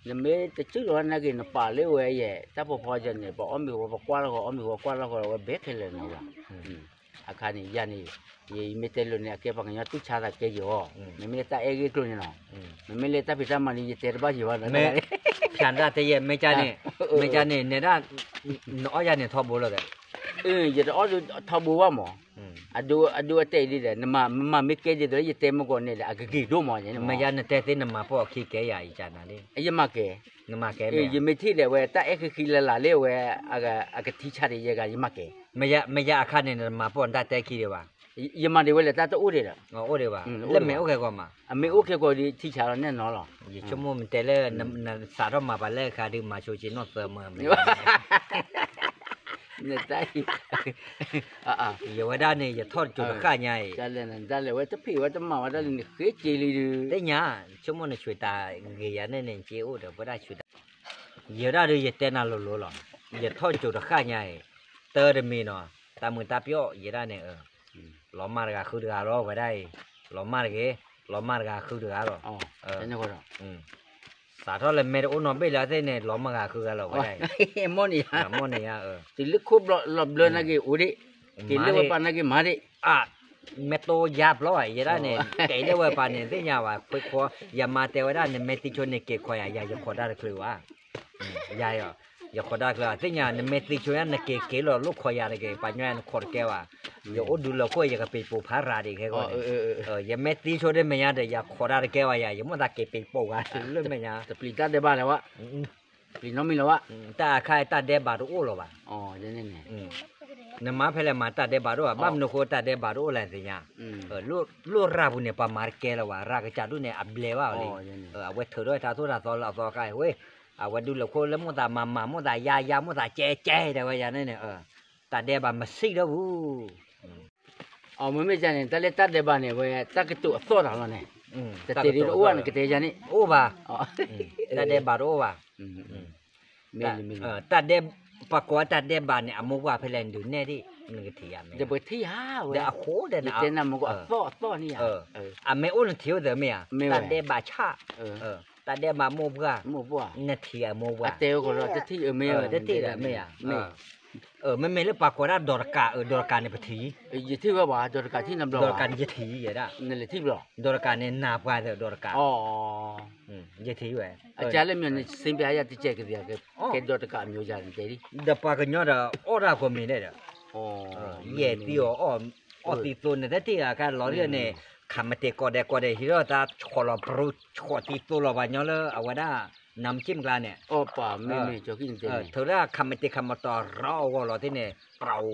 နမ့ၢ်တစုၣ်လီၤနာ်က့ နပာ်လၢဝဲယဲၢ် တၢ်ဖီဖီယၤန့ၣ် ပှၤအီၣ်မ့ၤဝဲ ပကွၢ်လီၤဃီ အီၣ်မ့ၤဝဲကွၢ်လီၤဃီ အဝဲဘဲခဲလၢာ်န့ၣ်ဝဲ, အခါန့ၣ် ယၤန့ၣ် ယမ့ၢ်တဲလိၤန့ၣ် အကဲပှၤကညီတူၢ်ဆါသးကဲယီၤ, မ့မ့ၢ်လၢတၢ်အဲၣ်ဂ့ၢ်ကျိၤန့ၣ်လီၤ, မ့မ့ၢ်လၢတၢ်ဖံးတၢ်မၤန့ၣ် ယတဲတဘၣ်ယံၤဘၣ်နီၤ, ဖၠၣ်ဒၣ်တဲယဲၢ် မ့ၢ်ကန့ၣ်, မ့ၢ်ကန့ၣ် နဲဒၣ် နအီၣ်ယၤန့ၣ်ထီဘိလီၤ, ယတအီၣ်ထီဘိဘၣ်မး, အဒိ အဒိအတဲာ်ဒ်ဒီး နမၤမ့ၢ်ကဲဒ်သိးလၢယတဲမုၢ်ကီၢ်န့ၣ်ဒီး အကဂ့ၤဒိၣ်မးန့ၣ်, မ့ၢ်ယၤနတဲသ့ နမၤပိာ်အခံကဲယၤအံၤကန့ၣ်, ယမၤကဲ, နမၤကဲမ့ၢ်, ယမ့ၢ်ထံၣ်ဒီးဝဲ တၢ်အဲၣ်ဃံဃံလၤလၤလၢအဝဲ အကထံဆါဒံးယဲဂၤ ယမၤကဲ, မ့ၢ်ယၤအခါန့ၣ် နမၤပိာ်နတၢ်တဲခံဒံးဘၣ်, ယမၤဒံးဝဲလၢတၢ်တအိၣ်ဒံးဒီး, အိၣ်ဒံးဘၣ်, လၢမဲာ်အိၣ်ခဲကီးမး, အမ့ၢ်အိၣ်ခဲကီးဒ်ထံဆါလီၤနဲၣ်နီၤလီၤ, ယဆိကမိၣ်မ့ၢ်တဲလၢ နစးထီၣ်မၤပှၤလၢအခါဒုး မၤဆိက့ၤနီၣ်သၢမၢမ့ၢ် နတၢ်အံၤ, ယဝဲဒၣ်န့ၣ် ယထီၣ်တစိၤတဃၣ်ညါအံၤ, တၢ်လဲၤဝဲတဖံးဝဲတမၤဝဲဒၣ်လံ နဃ့က့ၤလံဒုး, သ့ၣ်ညါ, ဆိကမိၣ်နဆွ့တၢ်ဂ့ၤယၤန့ၣ်န့ၣ် က့ၤအိၣ်ဒီးပဝဲဒၣ်ဆွ့တၢ်, ယဝဲဒၣ်ဒုး ယတဲနၤလိၤလိၤလီၤ, ယထီၣ်တစိၤတဃၣ်ညါအံၤ, တၢ်တမံၤနီၤ, တၢ်မုာ်တၢ်ပျီၣ်ယဲဒၣ်န့ၣ်, လီၤမၢ်တဂၤဃုတဂၤလီၤ ဝဲဒၣ်အံၤ, လီၤမၢ်တဂ့ၤ, လီၤမၢ်တဂၤဃုတဂၤလီၤ, စးထီၣ်လၢမဲတအိၣ်နီတဘ့ၣ်လၢသ့ၣ်န့ၣ် လီၤမၢ်ဂၤဃုဂၤလီၤဝဲဒၣ်အံၤ, မ့ၢ်န့ၣ်ယါ, မ့ၢ်န့ၣ်ယါ, တုၤလၢခိၣ်ဘျီလီၤဘျၢနာ်က့ၤအိၣ်ဒံး, က့ၤလၢဝဲပၢ်နာ်က့ၤမၤဒံး, အ, မဲတိယါဘျီဘၣ် ယဲဒၣ်န့ၣ် က့ၤလၢဝဲပၢ်န့ၣ် သ့ၣ်ညါဘၣ် ခွ့ခွီ, ယမါတဲဝဲဒၣ် နမ့ၢ်သံဆိန့ၣ် က့ၤခိးယၤ ယၤယခိးတၢ်တချုးဘၣ်, ယၤ, ယခိးတၢ်တချုး သ့ၣ်ညါ နမ့ၢ်သံဆိယါ နက့ၤက့ၤလီၤလိၣ်ခိးယၤတဂ့ၤ ပှၤညီယၤနခိးတကဲဘၣ်, ယအိၣ်ဒုးလီၤခိၣ် ယကပ့ၤပိာ်ဖးရၤဒံးခဲဂီၢ်န့ၣ်, ယမ့ၢ်သံဆိဒ်မဲာ်ညါဒီး ယခိးတၢ်တကဲဘၣ်ယၤ ယမိၣ်သးက့ၤပ့ၤပိာ်ဂၤလၢမဲာ်ညါ, တပျံၤတၢ်ဒဲးဘးလၢၤဝဲ ပျံၤနီတမံၤလၢၤဘၣ်, တၢ်အခါတၢ်ဒဲးဘးတအိၣ်လၢၤဘၣ်, နမၤဖဲလဲၣ်မၤတၢ်ဒဲးဘးတအိၣ်ဘၣ်, ဘၣ်မနုၤဃိတၢ်ဒဲးဘးတအိၣ်လဲၣ်သ့ၣ်ညါ, လိၣ်ရၤပူၤန့ၣ် ပှၤမၤတကဲလၢၤဘၣ်, ရၤကစၢ်ဒူၣ်န့ၣ် အဘျဲးဘၣ်အီၤလံ, အဝဲထုးထီၣ်တၢ်သိၣ်တၢ်သီလၢအသီခါအံၤဝဲ, အဝဲဒုးလီၤခိၣ်လၢမိၣ်သးမၤမၤ မိၣ်သးယါယါ မိၣ်သးကဲကဲဒၣ်ဝဲယၤန့ၣ်န့ၣ်, တၢ်ဒဲးဘးမၤဆံးဒီးပူၤ အမ့မ့ၢ်န့ၣ် တၢ်လၢတၢ်ဒဲးဘးန့ၣ် ဝဲတၢ်ကတိၤအသီၣ်တၢ်လီၤန့ၣ်, တတဲဒ်တအိၣ်ဘၣ် နကတဲယၤန့ၣ်, အိၣ်ဘၣ်, တၢ်ဒဲးဘးတအိၣ်ဘၣ်, တၢ်ဒဲး, ပှၤကိးတၢ်ဒဲးဘးန့ၣ် အမိၢ်ပှၢ်ဖဲလဲၣ် နဒုးနဲၣ်ဒံး နကထံၣ်ယၤမ့ၢ်, ဒီးပကထံၣ်ယၤဝဲ, ဒီးအဃိဒီးနတဲနၤမ့ၢ်ကီးအသီၣ်အသီၣ်န့ၣ်ယၤ, အမ့ၢ်အိၣ်နထံၣ်အိၣ်သ့မ့ၢ်ယၤ, တၢ်ဒဲးဘးဆၣ်, တၢ်ဒဲးဘးမိၢ်ပှၢ်, နထံၣ်အမိၢ်ပှၢ်, တတဲအိၣ်ကီးဒီးတထံၣ်မ့ၢ်, တထံၣ်ဒီးမ့ၢ်ယၤ, မ့မ့ၢ်လၢပှၤကိးဒၣ်ဒီးတကး, ဒီးတကးန့ၣ်ပထံၣ်, ယထံၣ်ဝဲဘၣ် ဒီးတကးထံၣ်နဘျီ, ဒီးတကးန့ၣ်ယထံၣ်ယဲဒၣ်, နလဲၤထံၣ်ဘျီ, ဒီးတကးန့ၣ်နၤပှၤဒီးတကး, ယထံၣ်ဝဲ, အကၢ်လၢမ့ၢ်နစ့ပျးယၤတကဲကသ့ၣ်, ကဲဒီးတကးအမျိုးယၤန့ၣ်တဲဒ်, ဒီးပှၤကညီဒီးအီၣ်တၢ်ကိးမံၤဒဲးဒီး, ယဲၢ်သံအီၤ, အီၣ်သံသိန့ၣ် တထံၣ်အခါလီၤဒ်န့ၣ်, ခးမတ့ၢ်ကိးဒဲးကိးဒဲး ဟံးထီၣ်တၢ်ဆီၣ်လီၤပြူ ဆီၣ်တံၢ်သိလီၤပှၤညီလၢအဝဲဒၣ် နါမ့ၢ်ကံၣ်မကျါန့ၣ် ထုးဒၣ်ခးမတ့ၢ်ခးမတီၤရီအဂီၢ်လီၤသ့ၣ်န့ၣ် ပြူပီၣ် ပြူ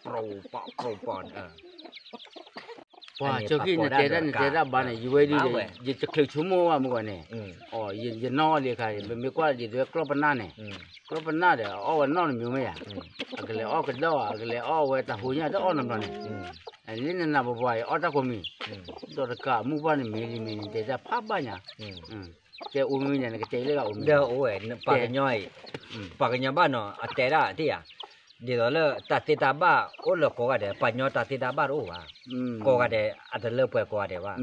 ပီၣ် ပြူပီၣ်န့ၣ် ပှၤကၠီခံနတဲဒၣ်နတဲဒၣ်ဘၣ်န့ၣ် ယဝဲဒုး ယတချုးဆိကမိၣ်ဘၣ်မုၢ်ဂီၢ်န့ၣ် ယနီၣ်အီၤလံခါ ပမ့ၢ်ကွၢ်ဒ်သိးကျီၢ်ပနၢ်န့ၣ် ကျီၢ်ပနၢ်ဒီး အီၣ်ဝဲနီၣ်တမံၤမ့ၢ်ယါ အကလဲၤအီၣ်ကဒီး အကလဲၤအီၣ်ဝဲတၢ်ဟူညါတအီၣ်နီတဘျီန့ၣ် လၢနနၢ်ပပှၤအံၤ အီၣ်တၢ်ကိးမံၤ ဒီးတကးမုၢ်ပှၢ်န့ၣ်မ့ၢ်လံမ့ၢ်န့ၣ် တဲဒၣ်ဖးဘၣ်ညါ တဲအိၣ်မ့ၢ်ညါန့ၣ် ကတဲလၢဂၤအိၣ်မ့ၢ် ဒီးအိၣ်ဝဲ ပှၤကညီအံၤ ပှၤကညီဘၣ်နီၤ အတဲဒၣ်တ့ၢ်ယါ ဒ်သိးလၢတၢ်သ့တၢ်ဘၣ်အိၣ်လၢကိးဂၤဒဲး ပှၤကညီတၢ်သ့တၢ်ဘၣ်တအိၣ်ဘၣ် ကိးဂၤဒဲး အတလၢပှဲၤကိးဂၤဒဲးဘၣ်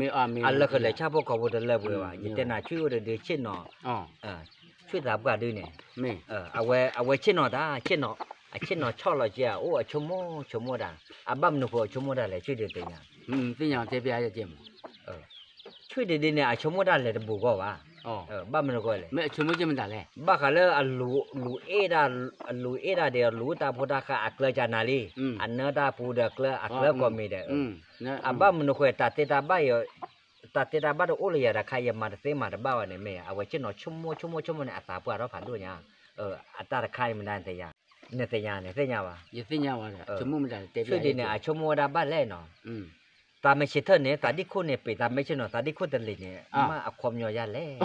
အလၢကလဲၤဆၣ်ဖိကီၢ်ဖိတလၢပှဲၤဘၣ် ယတဲနၤ ဆူၣ်အိၣ်တဒုဆ့ၣ်နီၤ ဆူၣ်သးပှၢ်ဒုန့ၣ် အဝဲဆ့ၣ်နီၤတၢ် ဆ့ၣ်နီၤ အဆ့ၣ်နီၤဆီၣ်လီၤက့ၤ အိၣ်အဆိကမိၣ်ဆိကမိၣ်တၢ် အဘၣ်မနုၤဃိအဆိကမိၣ်တၢ်လဲၣ် ဆူၣ်ဒုသ့ၣ်ညါ ဆူၣ်ဒုဒုန့ၣ် အဆိကမိၣ်တၢ်လဲၤတဘူးဂီၢ်ဘၣ် ဘၣ်မနုၤဃိလဲၣ် ဘၣ်ဃးလၢအလူၤအ့ၣ်တၢ် အလူၤအ့ၣ်တၢ်ဒီး အလူၤတၢ်ဖိတၢ်ဃာ်အကျၢၤကနၤလံ အနၢတၢ်ပူၤဒီးကျၢၤအကျၢၤကိးမံၤဒီး အဘၣ်မနုၤဃိ တၢ်သ့တၢ်ဘၣ် တၢ်သ့တၢ်ဘၣ်တအိၣ်လၢယၤတခါ ယမၤတသ့မၤတဘၣ်ဘၣ်န့ၣ် မ့ၢ်ယါ အဝဲဆ့ၣ်နီၤဆိကမိၣ်ဆိကမိၣ်ဆိကမိၣ်န့ၣ် အသးပှၢ်ထီၣ်ဖးဒိၣ်ညါ အတၢ်တခါအံၤမတၤနသ့ၣ်ညါ နသ့ၣ်ညါန့ၣ် သ့ၣ်ညါဘၣ် ဆ့ၣ်ဒုန့ၣ် အဆိကမိၣ်ဝဲဒၣ်ဘၣ်လဲၣ်နီၤ တၢ်မ့ၢ်ဆံးထၢၣ်န့ၣ် သးဒံခိၣ်န့ၣ် ပ့ၤသးမ့ၢ်ဆ့ၣ်နီၤ သးဒံခိၣ်တလ့ၢ်န့ၣ် မ့ၢ်အခီပညီယါလဲၣ်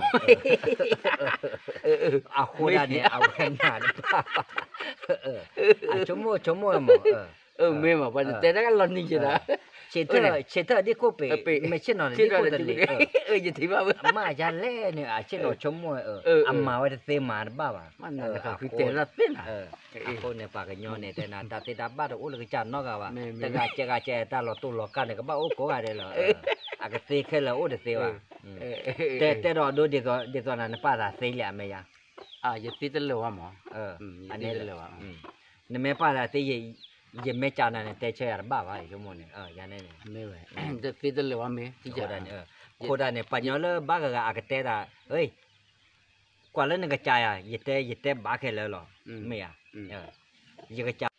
အဃိဒၣ်န့ၣ် အဝဲနၤတဘၣ်ဘၣ် အဆိကမိၣ်ဆိကမိၣ်မး မ့ၢ်မး ပှၤတတဲတၢ်လီၤနံၤယဲဒီး ဆံးထၢၣ် ဆံးထၢၣ်ဒံခိၣ်ပ့ၤ မ့ၢ်ဆ့ၣ်နီၤန့ၣ် ဒံခိၣ်တလ့ၢ် မ့ၢ်ယါလဲၣ်န့ၣ် အဆ့ၣ်နီၤဆိကမိၣ် အမၤဝဲတသ့မၤတဘၣ်ဘၣ် တဲလီၤသ့နၤ အဃိန့ၣ် ပှၤကညီန့ၣ် တဲနၤ တၢ်သ့တၢ်ဘၣ်တအိၣ်လၢကစၢ်နီတဂၤဘၣ် တဂၤကဲဂၤကဲ တၢ်လီၤတိၢ်လီၤကၢ်န့ၣ် ကဘၣ်အိၣ်ကိးဂၤဒဲးလီၤ အကသ့ခဲလၢာ်အိၣ်တသ့ဘၣ် တဲတဲဒီးဒိ ဒ်သိးနၤ နပာ်သးသ့လံ အမ့ၢ်ယါ ယသ့တလၢာ်ဝဲမး ယသ့တလၢာ်ဝဲ နမ့ၢ်ပာ်သးသ့ ယမ့ၢ်ကးနၤန့ၣ် တဲဆၢယၤတဘၣ်ဘၣ် ယဆိကမိၣ်န့ၣ် ယၤန့ၣ် သ့တလၢာ်ဝဲမ့ၢ် အဃိဒၣ်န့ၣ် ပှၤကညီလၢဘၣ်ဂၤဂၤအကတဲတၢ် ကွၢ်လၢနကစၢ်ယၤ ယတဲ ယတဲဘၣ်ခဲလၢာ်လီၤ မ့ၢ်ဧါ ယကစၢ်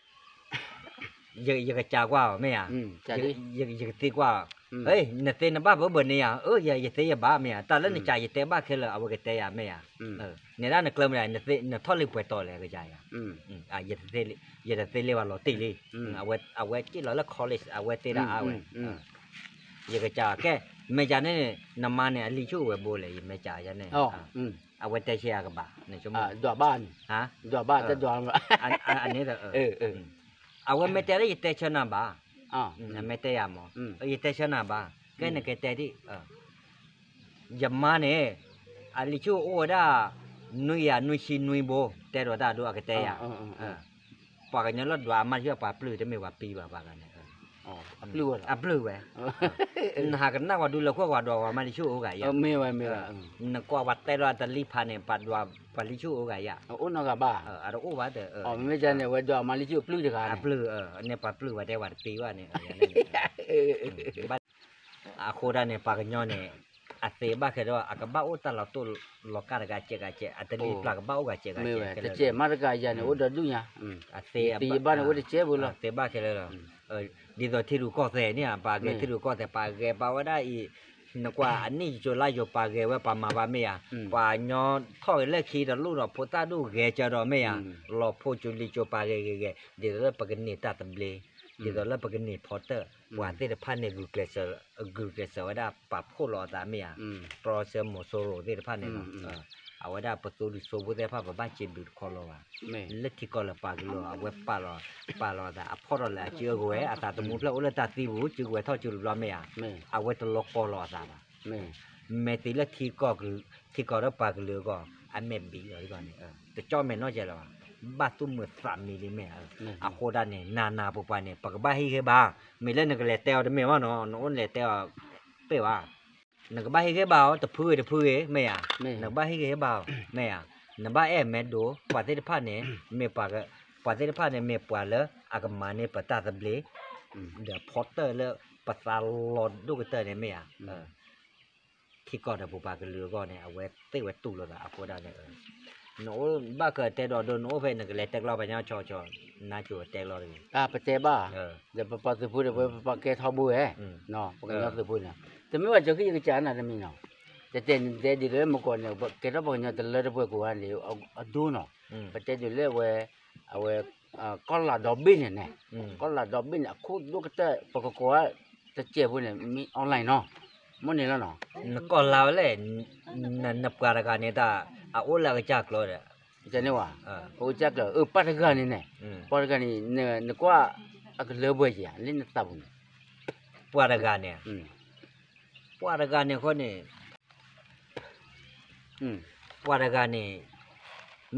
ယကစၢ်ကွၢ်အီၤ မ့ၢ်ဧါ ယကသ့ကွၢ်အီၤ နသ့နဘၣ်ဘၣ်ဘၣ်န့ၣ်ယၤ ယသ့ယဘၣ် မ့ၢ်ဧါ တၢ်လၢနစၢ်ယတဲဘၣ်ခဲလၢာ် အဝဲကတဲယၤ မ့ၢ်ဧါ နဲဒၣ်နကျၢၤမ့ၢ်ဒၣ် နထီၣ်လံပှဲၤတီၤလဲၣ် ကစၢ်ယၤ ယတသ့လံဝဲလီၤတံၢ်လံ အဝဲစံၣ်လီၤလၢ college အဝဲသ့ဒၣ်အါဝဲ ယကစၢ် ကဲ မ့ၢ်ယၤန့ၣ် နမါန့ၣ် အလံာ်ဆူၣ်အိၣ်ဝဲဘိလဲၣ် ယမ့ၢ်ကစၢ်ယၤန့ၣ် အဝဲတဲဆၢယၤကဘၣ် နဆိကမိၣ် ဒွးဘၣ်န့ၣ် ဒွးဘၣ် တဲဒွး အန့ၣ်ဒီး အဝဲမ့ၢ်တဲလၢယတဲဆၢနၤဘၣ် အမ့ၢ်တဲယၤမး ယတဲဆၢနၤဘၣ် ကဲနကတဲဒ် ယမါန့ၣ် အလံာ်ဆူၣ်အိၣ်ဝဲဒၣ် နွံယၤနွံဆံနွံဘိ တဲဒိးတၢ်ဒိ အကတဲယၤ ပှၤကညီလၢဒွးအမါလံာ်ဆူၣ် ပှၤပျုၢ်တမ့ၢ်ပှၤပံဘၣ် ပှၤဂၤန့ၣ် အပျုၢ်ဝဲ နဟးကနၣ်ဝဲဒုလၢခိၣ် ပှၤဒွးဝဲမါလံာ်ဆူၣ်အိၣ်ဂၤယၤ နကွၢ်ဝဲတဲလီၤတလံဖးန့ၣ် ပှၤဒွးပှၤလံာ်ဆူၣ်အိၣ်ဂၤယၤ အတအိၣ်ဘၣ် အတအိၣ်ဘၣ်တ မ့ၢ်န့ၣ် ဝဲဒွးမါလံာ်ဆူၣ်အပျုၢ်တဂၤ အပျုၢ် န့ၣ်ပှၤပျုၢ်ဝဲတဲဝဲတပံဘၣ်န့ၣ် အဃိဒၣ်န့ၣ် ပှၤကညီန့ၣ် အသ့ဘၣ်ခဲဒီး အကဘၣ်အိၣ်တၢ်လီၤတိၢ်လီၤကၢ်တဂၤစဲးဂၤစဲး အတလံပျၢ်ကဘၣ်အိၣ်ဂၤစဲးဂၤစဲး တစဲးမးတဂၤယၤန့ၣ် အိၣ်ဒီးဒူၣ်ညါ အသ့ဘၣ်န့ၣ် အိၣ်တစဲးဖိလီၤ သ့ဘၣ်ခဲလၢာ်လီၤ ဒ်သိးထံရူၢ်ကီၢ်သဲးန့ၣ် ပှၤဂဲၤထံရူၢ်ကီၢ်သဲး ပှၤဂဲၤပာ်ဝဲဒၣ်အံၤ နကွၢ်အနံၣ်ယိၤလါယိၤ ပှၤဂဲၤဝဲပှၤမၤဘၣ်မ့ၢ်ဧါ ပှၤညီထီၣ်ဂဲၤလၢခံတလိၣ်ဒီး ဖိသၣ်ဒိၣ်ဂဲၤစၢၤဒီးမ့ၢ်ဧါ လီၤဖိစူၤလံၤစူၤ ပှၤဂဲၤဂဲၤဂဲၤ ဒ်သိးလၢပကန့ၢ်တၢ်သဘျ့ ဒ်သိးလၢပကန့ၢ်ဖီတၢၣ် ပှၤသ့ၣ်တဖၣ်န့ၣ် ဂုာ်ကျဲးစၢးဝဲဒၣ် ပာ်ဖှိၣ်လီၤအသးမ့ၢ်ဧါ တြီဆၢမိၤစိရိၤသ့ၣ်တဖၣ်န့ၣ်လီၤ အဝဲဒၣ်ပသိၣ်ဒုၣ်စိဖိသ့ၣ်တဖၣ် ပဘၣ်စံးဘျုးတခီလီၤဘၣ် လၢထံကီၢ်လၢပှၤကလုာ် အဝဲပာ်လီၤ ပာ်လီၤအသး အဖီၣ်ထီၣ်လၢအစုအကဝဲၤ အသးသမူဖျၢၣ်အိၣ်လၢတၢ်သံပူၤ စုကဝဲၤထီၣ်စုတဘျီမ့ၢ်ဧါ အဝဲတလီၤကီလီၤအသးဘၣ် မ့ၢ်တုၤလၢထံကီၢ် ထံကီၢ်ဒီးပှၤကလုာ်အဂီၢ် အမဲာ်ဘံးလီၤန့ၣ် တကၠီမဲာ်နီၢ်ကဲလၢၤဘၣ် ဘၣ်သူၣ်မုာ်သးမံလံမ့ၢ်ဧါ အဃိဒၣ်န့ၣ် နၤနၤပပှၤန့ၣ် ပကဘၣ်ဟ့ၣ်ဂံၢ်ဘါ မ့ၢ်လၢနကလဲၤတဲအီၤတမ့ၢ်ဘၣ်နီၤ နအိၣ်နလဲၤတဲအီၤ ပ့ၢ်ဘၣ် နကဘၣ်ဟ့ၣ်ဂံၢ်ဘါအီၤ တဖုဂ့ၤတဖုဂ့ၤ မ့ၢ်ဧါ နကဘၣ်ဟ့ၣ်ဂံၢ်ဟ့ၣ်ဘါအီၤ မ့ၢ်ဧါ နဘၣ်အဲၣ်မဲာ်ဒိ ပှၤသ့ၣ်တဖၣ်န့ၣ် မ့ၢ်ပှၤ ပှၤသ့ၣ်တဖၣ်န့ၣ် မ့ၢ်ပှၤလၢအကမၤန့ၢ်ပတၢ်သဘျ့ ဒီးဖီတၢၣ်လၢပသးလီၤဒိၣ်ကတၢၢ်န့ၣ်မ့ၢ်ဧါ ထံကီၢ်ဒီးပပှၤကလုာ်အဂီၢ်န့ၣ် အဝဲသ့ၣ်ဝဲတူၢ်လိာ်သးအဃိဒၣ်န့ၣ် နအိၣ်ဘၣ်ဃးတဲဒီးဒိ နအိၣ်ဖဲနကလဲၤတဲကျီပှၤကညီဆီဆီ, နါကိၤတဲကျီတဂ့ၤ. ပတဲဘၣ်, ဒီးပပှၤသုးဖိဒီး ပပှၤကဲထီဘိဝဲ, ပကညီသုးဖိန့ၣ်, တမ့ၢ်ဘၣ်ကၠီခံ ယကစၢ်နၤတမံၤနီၤ, တတဲနတဲဒ်သိးလၢမုၢ်ကီၢ်န့ၣ် ကဲထီၣ်ပှၤကညီတလၢတပှဲၤကိးဂၤန့ၣ် အဒိနီၤ, ပတဲဒ်သိးလၢအဝဲ, အဝဲ, ကီၢ်လၤဒီဘ့ၣ်န့ၣ်န့ၣ်, ကီၢ်လၤဒီဘ့ၣ်န့ၣ် အခိၣ်ဒိၣ်ကတၢၢ် ပကကိးဝဲတစဲးဖိန့ၣ် မ့ၢ် online နီၤ, မ့ၢ်န့ၣ်လီၤနီၤ. နကီၢ်လၤဝဲလဲၣ်, နပှၤတဂၤန့ၣ်တၢ်, အအိၣ်လၢအကစၢ်ကျီဒီး, န့ၣ်ဝဲ, အအိၣ်ကစၢ်ကျီ, ပှၤတဂၤန့ၣ်န့ၣ်, ပှၤတဂၤန့ၣ်, နကွၢ်အကလၢပှဲၤဧါ လၢနသးပူၤန့ၣ်, ပှၤတဂၤန့ၣ်, ပှၤတဂၤန့ၣ်အဃိန့ၣ် ပှၤတဂၤန့ၣ်,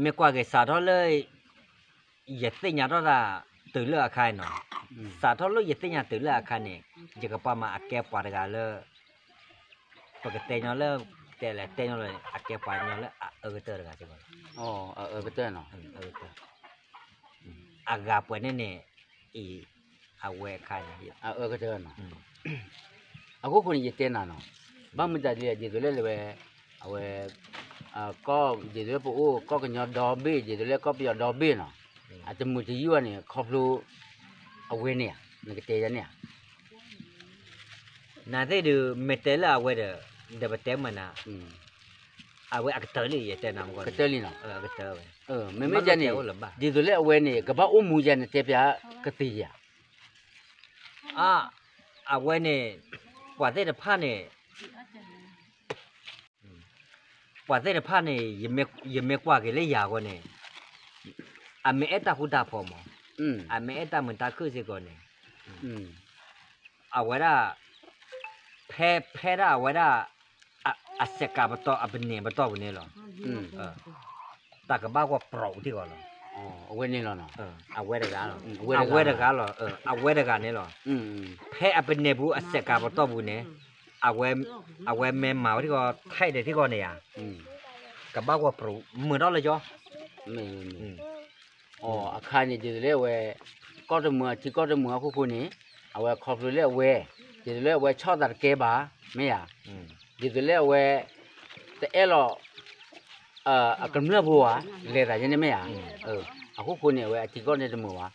မ့ၢ်ကွၢ်က့ၤစးထီၣ်လၢ ယသ့ၣ်ညါထီၣ်တၢ်တုၤလၢအခါနီၤ, စးထီၣ်လၢယသ့ၣ်ညါတုၤလၢအခါန့ၣ်, ယကပာ်မၤအကဲပှၤတဂၤလၢ ပကတဲညီလၢ, တဲလၢတဲညီလၢ အကဲပှၤညီလၢအအၢကတၢၢ်တဂၤစ့ၢ်ကီး, အဂၤပှဲၤန့ၣ်န့ၣ်, အံၤ, အဝဲအခါန့ၣ်, အအၢကတၢၢ်နီၤ, အခိၣ်ဃိန့ၣ် ယတဲနၤနီၤ, ဘၣ်မတၤဒ်လဲၣ် ဒ်သိးလၢဝဲ, အဝဲ, ကီၢ်ဒ်သိးလၢပအိၣ်ကီၢ်ကညီဒီဘ့ၣ် ဒ်သိးလၢကီၢ်ပယီၤဒီဘ့ၣ်နီၤ, အတမုာ်တယူၢ်ဘၣ်န့ၣ် ခီဖျိ, အဝဲန့ၣ်ဧါ, နကတဲယၤန့ၣ်ဧါ. နသ့ၣ်ဒုး မ့ၢ်တဲလၢအဝဲဒီး, ဒီးပတဲမနၤ, အဝဲအကတၢၢ်လံ ယတဲနၤမ့ၢ်, ကတၢၢ်လံနီၤ, မ့မ့ၢ်ယၤန့ၣ်, ဒ်သိးလၢအဝဲန့ၣ် ကဘၣ်အိၣ်မူယၤန့ၣ် တဲပျးကသ့ဧါ. အဝဲန့ၣ်, ပှၤသ့ၣ်တဖၣ်န့ၣ်, ပှၤသ့ၣ်တဖၣ်န့ၣ်, ယမ့ၢ်ကွၢ်က့ၤလၢယၤအဂီၢ်န့ၣ်, အမ့ၢ်အဲၣ်တၢ်ဃူတၢ်ဖိးမး, အမ့ၢ်အဲၣ်တၢ်မုာ်တၢ်ခုၣ်စ့ၢ်ကီးန့ၣ်, အဝဲဒၣ်, ဖဲ, ဖဲဒၣ်အဝဲဒၣ်, အစဲးကးပတီၢ် အပန့ၢ်ပတီၢ်ပူၤန့ၣ်လီၤ. တၢ်ကဘၣ်ဂီၢ်ပြိးထံၣ်ဃီလီၤ. အဝဲန့ၣ်လီၤ, အဝဲတဂၤလီၤ, အဝဲတဂၤလီၤ, အဝဲတဂၤန့ၣ်လီၤ. ဖဲအပန့ၢ်ပူၤအစဲးကးပတီၢ်ပူၤန့ၣ်, အဝဲမ့ၢ်မၤဝဲထံၣ်ဃီ ထဲးဒီးထံၣ်ဃီန့ၣ်ဧါ, ကဘၣ်ဂီၢ်ပြိး မုာ်ထီၣ်လၢယီၤ. အခါန့ၣ် ဒ်သိးလၢအဝဲ, ကီၢ်တမုာ်အထံကီၢ်တမုာ်အခိၣ်ဃိန့ၣ်, အဝဲခီဖျိလၢအဝဲ, ဒ်သိးလၢအဝဲဆီၣ်သးတကဲဘၣ်, မ့ၢ်ဧါ, ဒ်သိးလၢအဝဲ, တအဲၣ်လီၤ အကမျၢၢ်ဖိဧါ, လဲၤသးယဲန့ၣ်မ့ၢ်ဧါ, အခိၣ်ဃိန့ၣ် အဝဲအထံကီၢ်န့ၣ်တမုာ်ဘၣ်.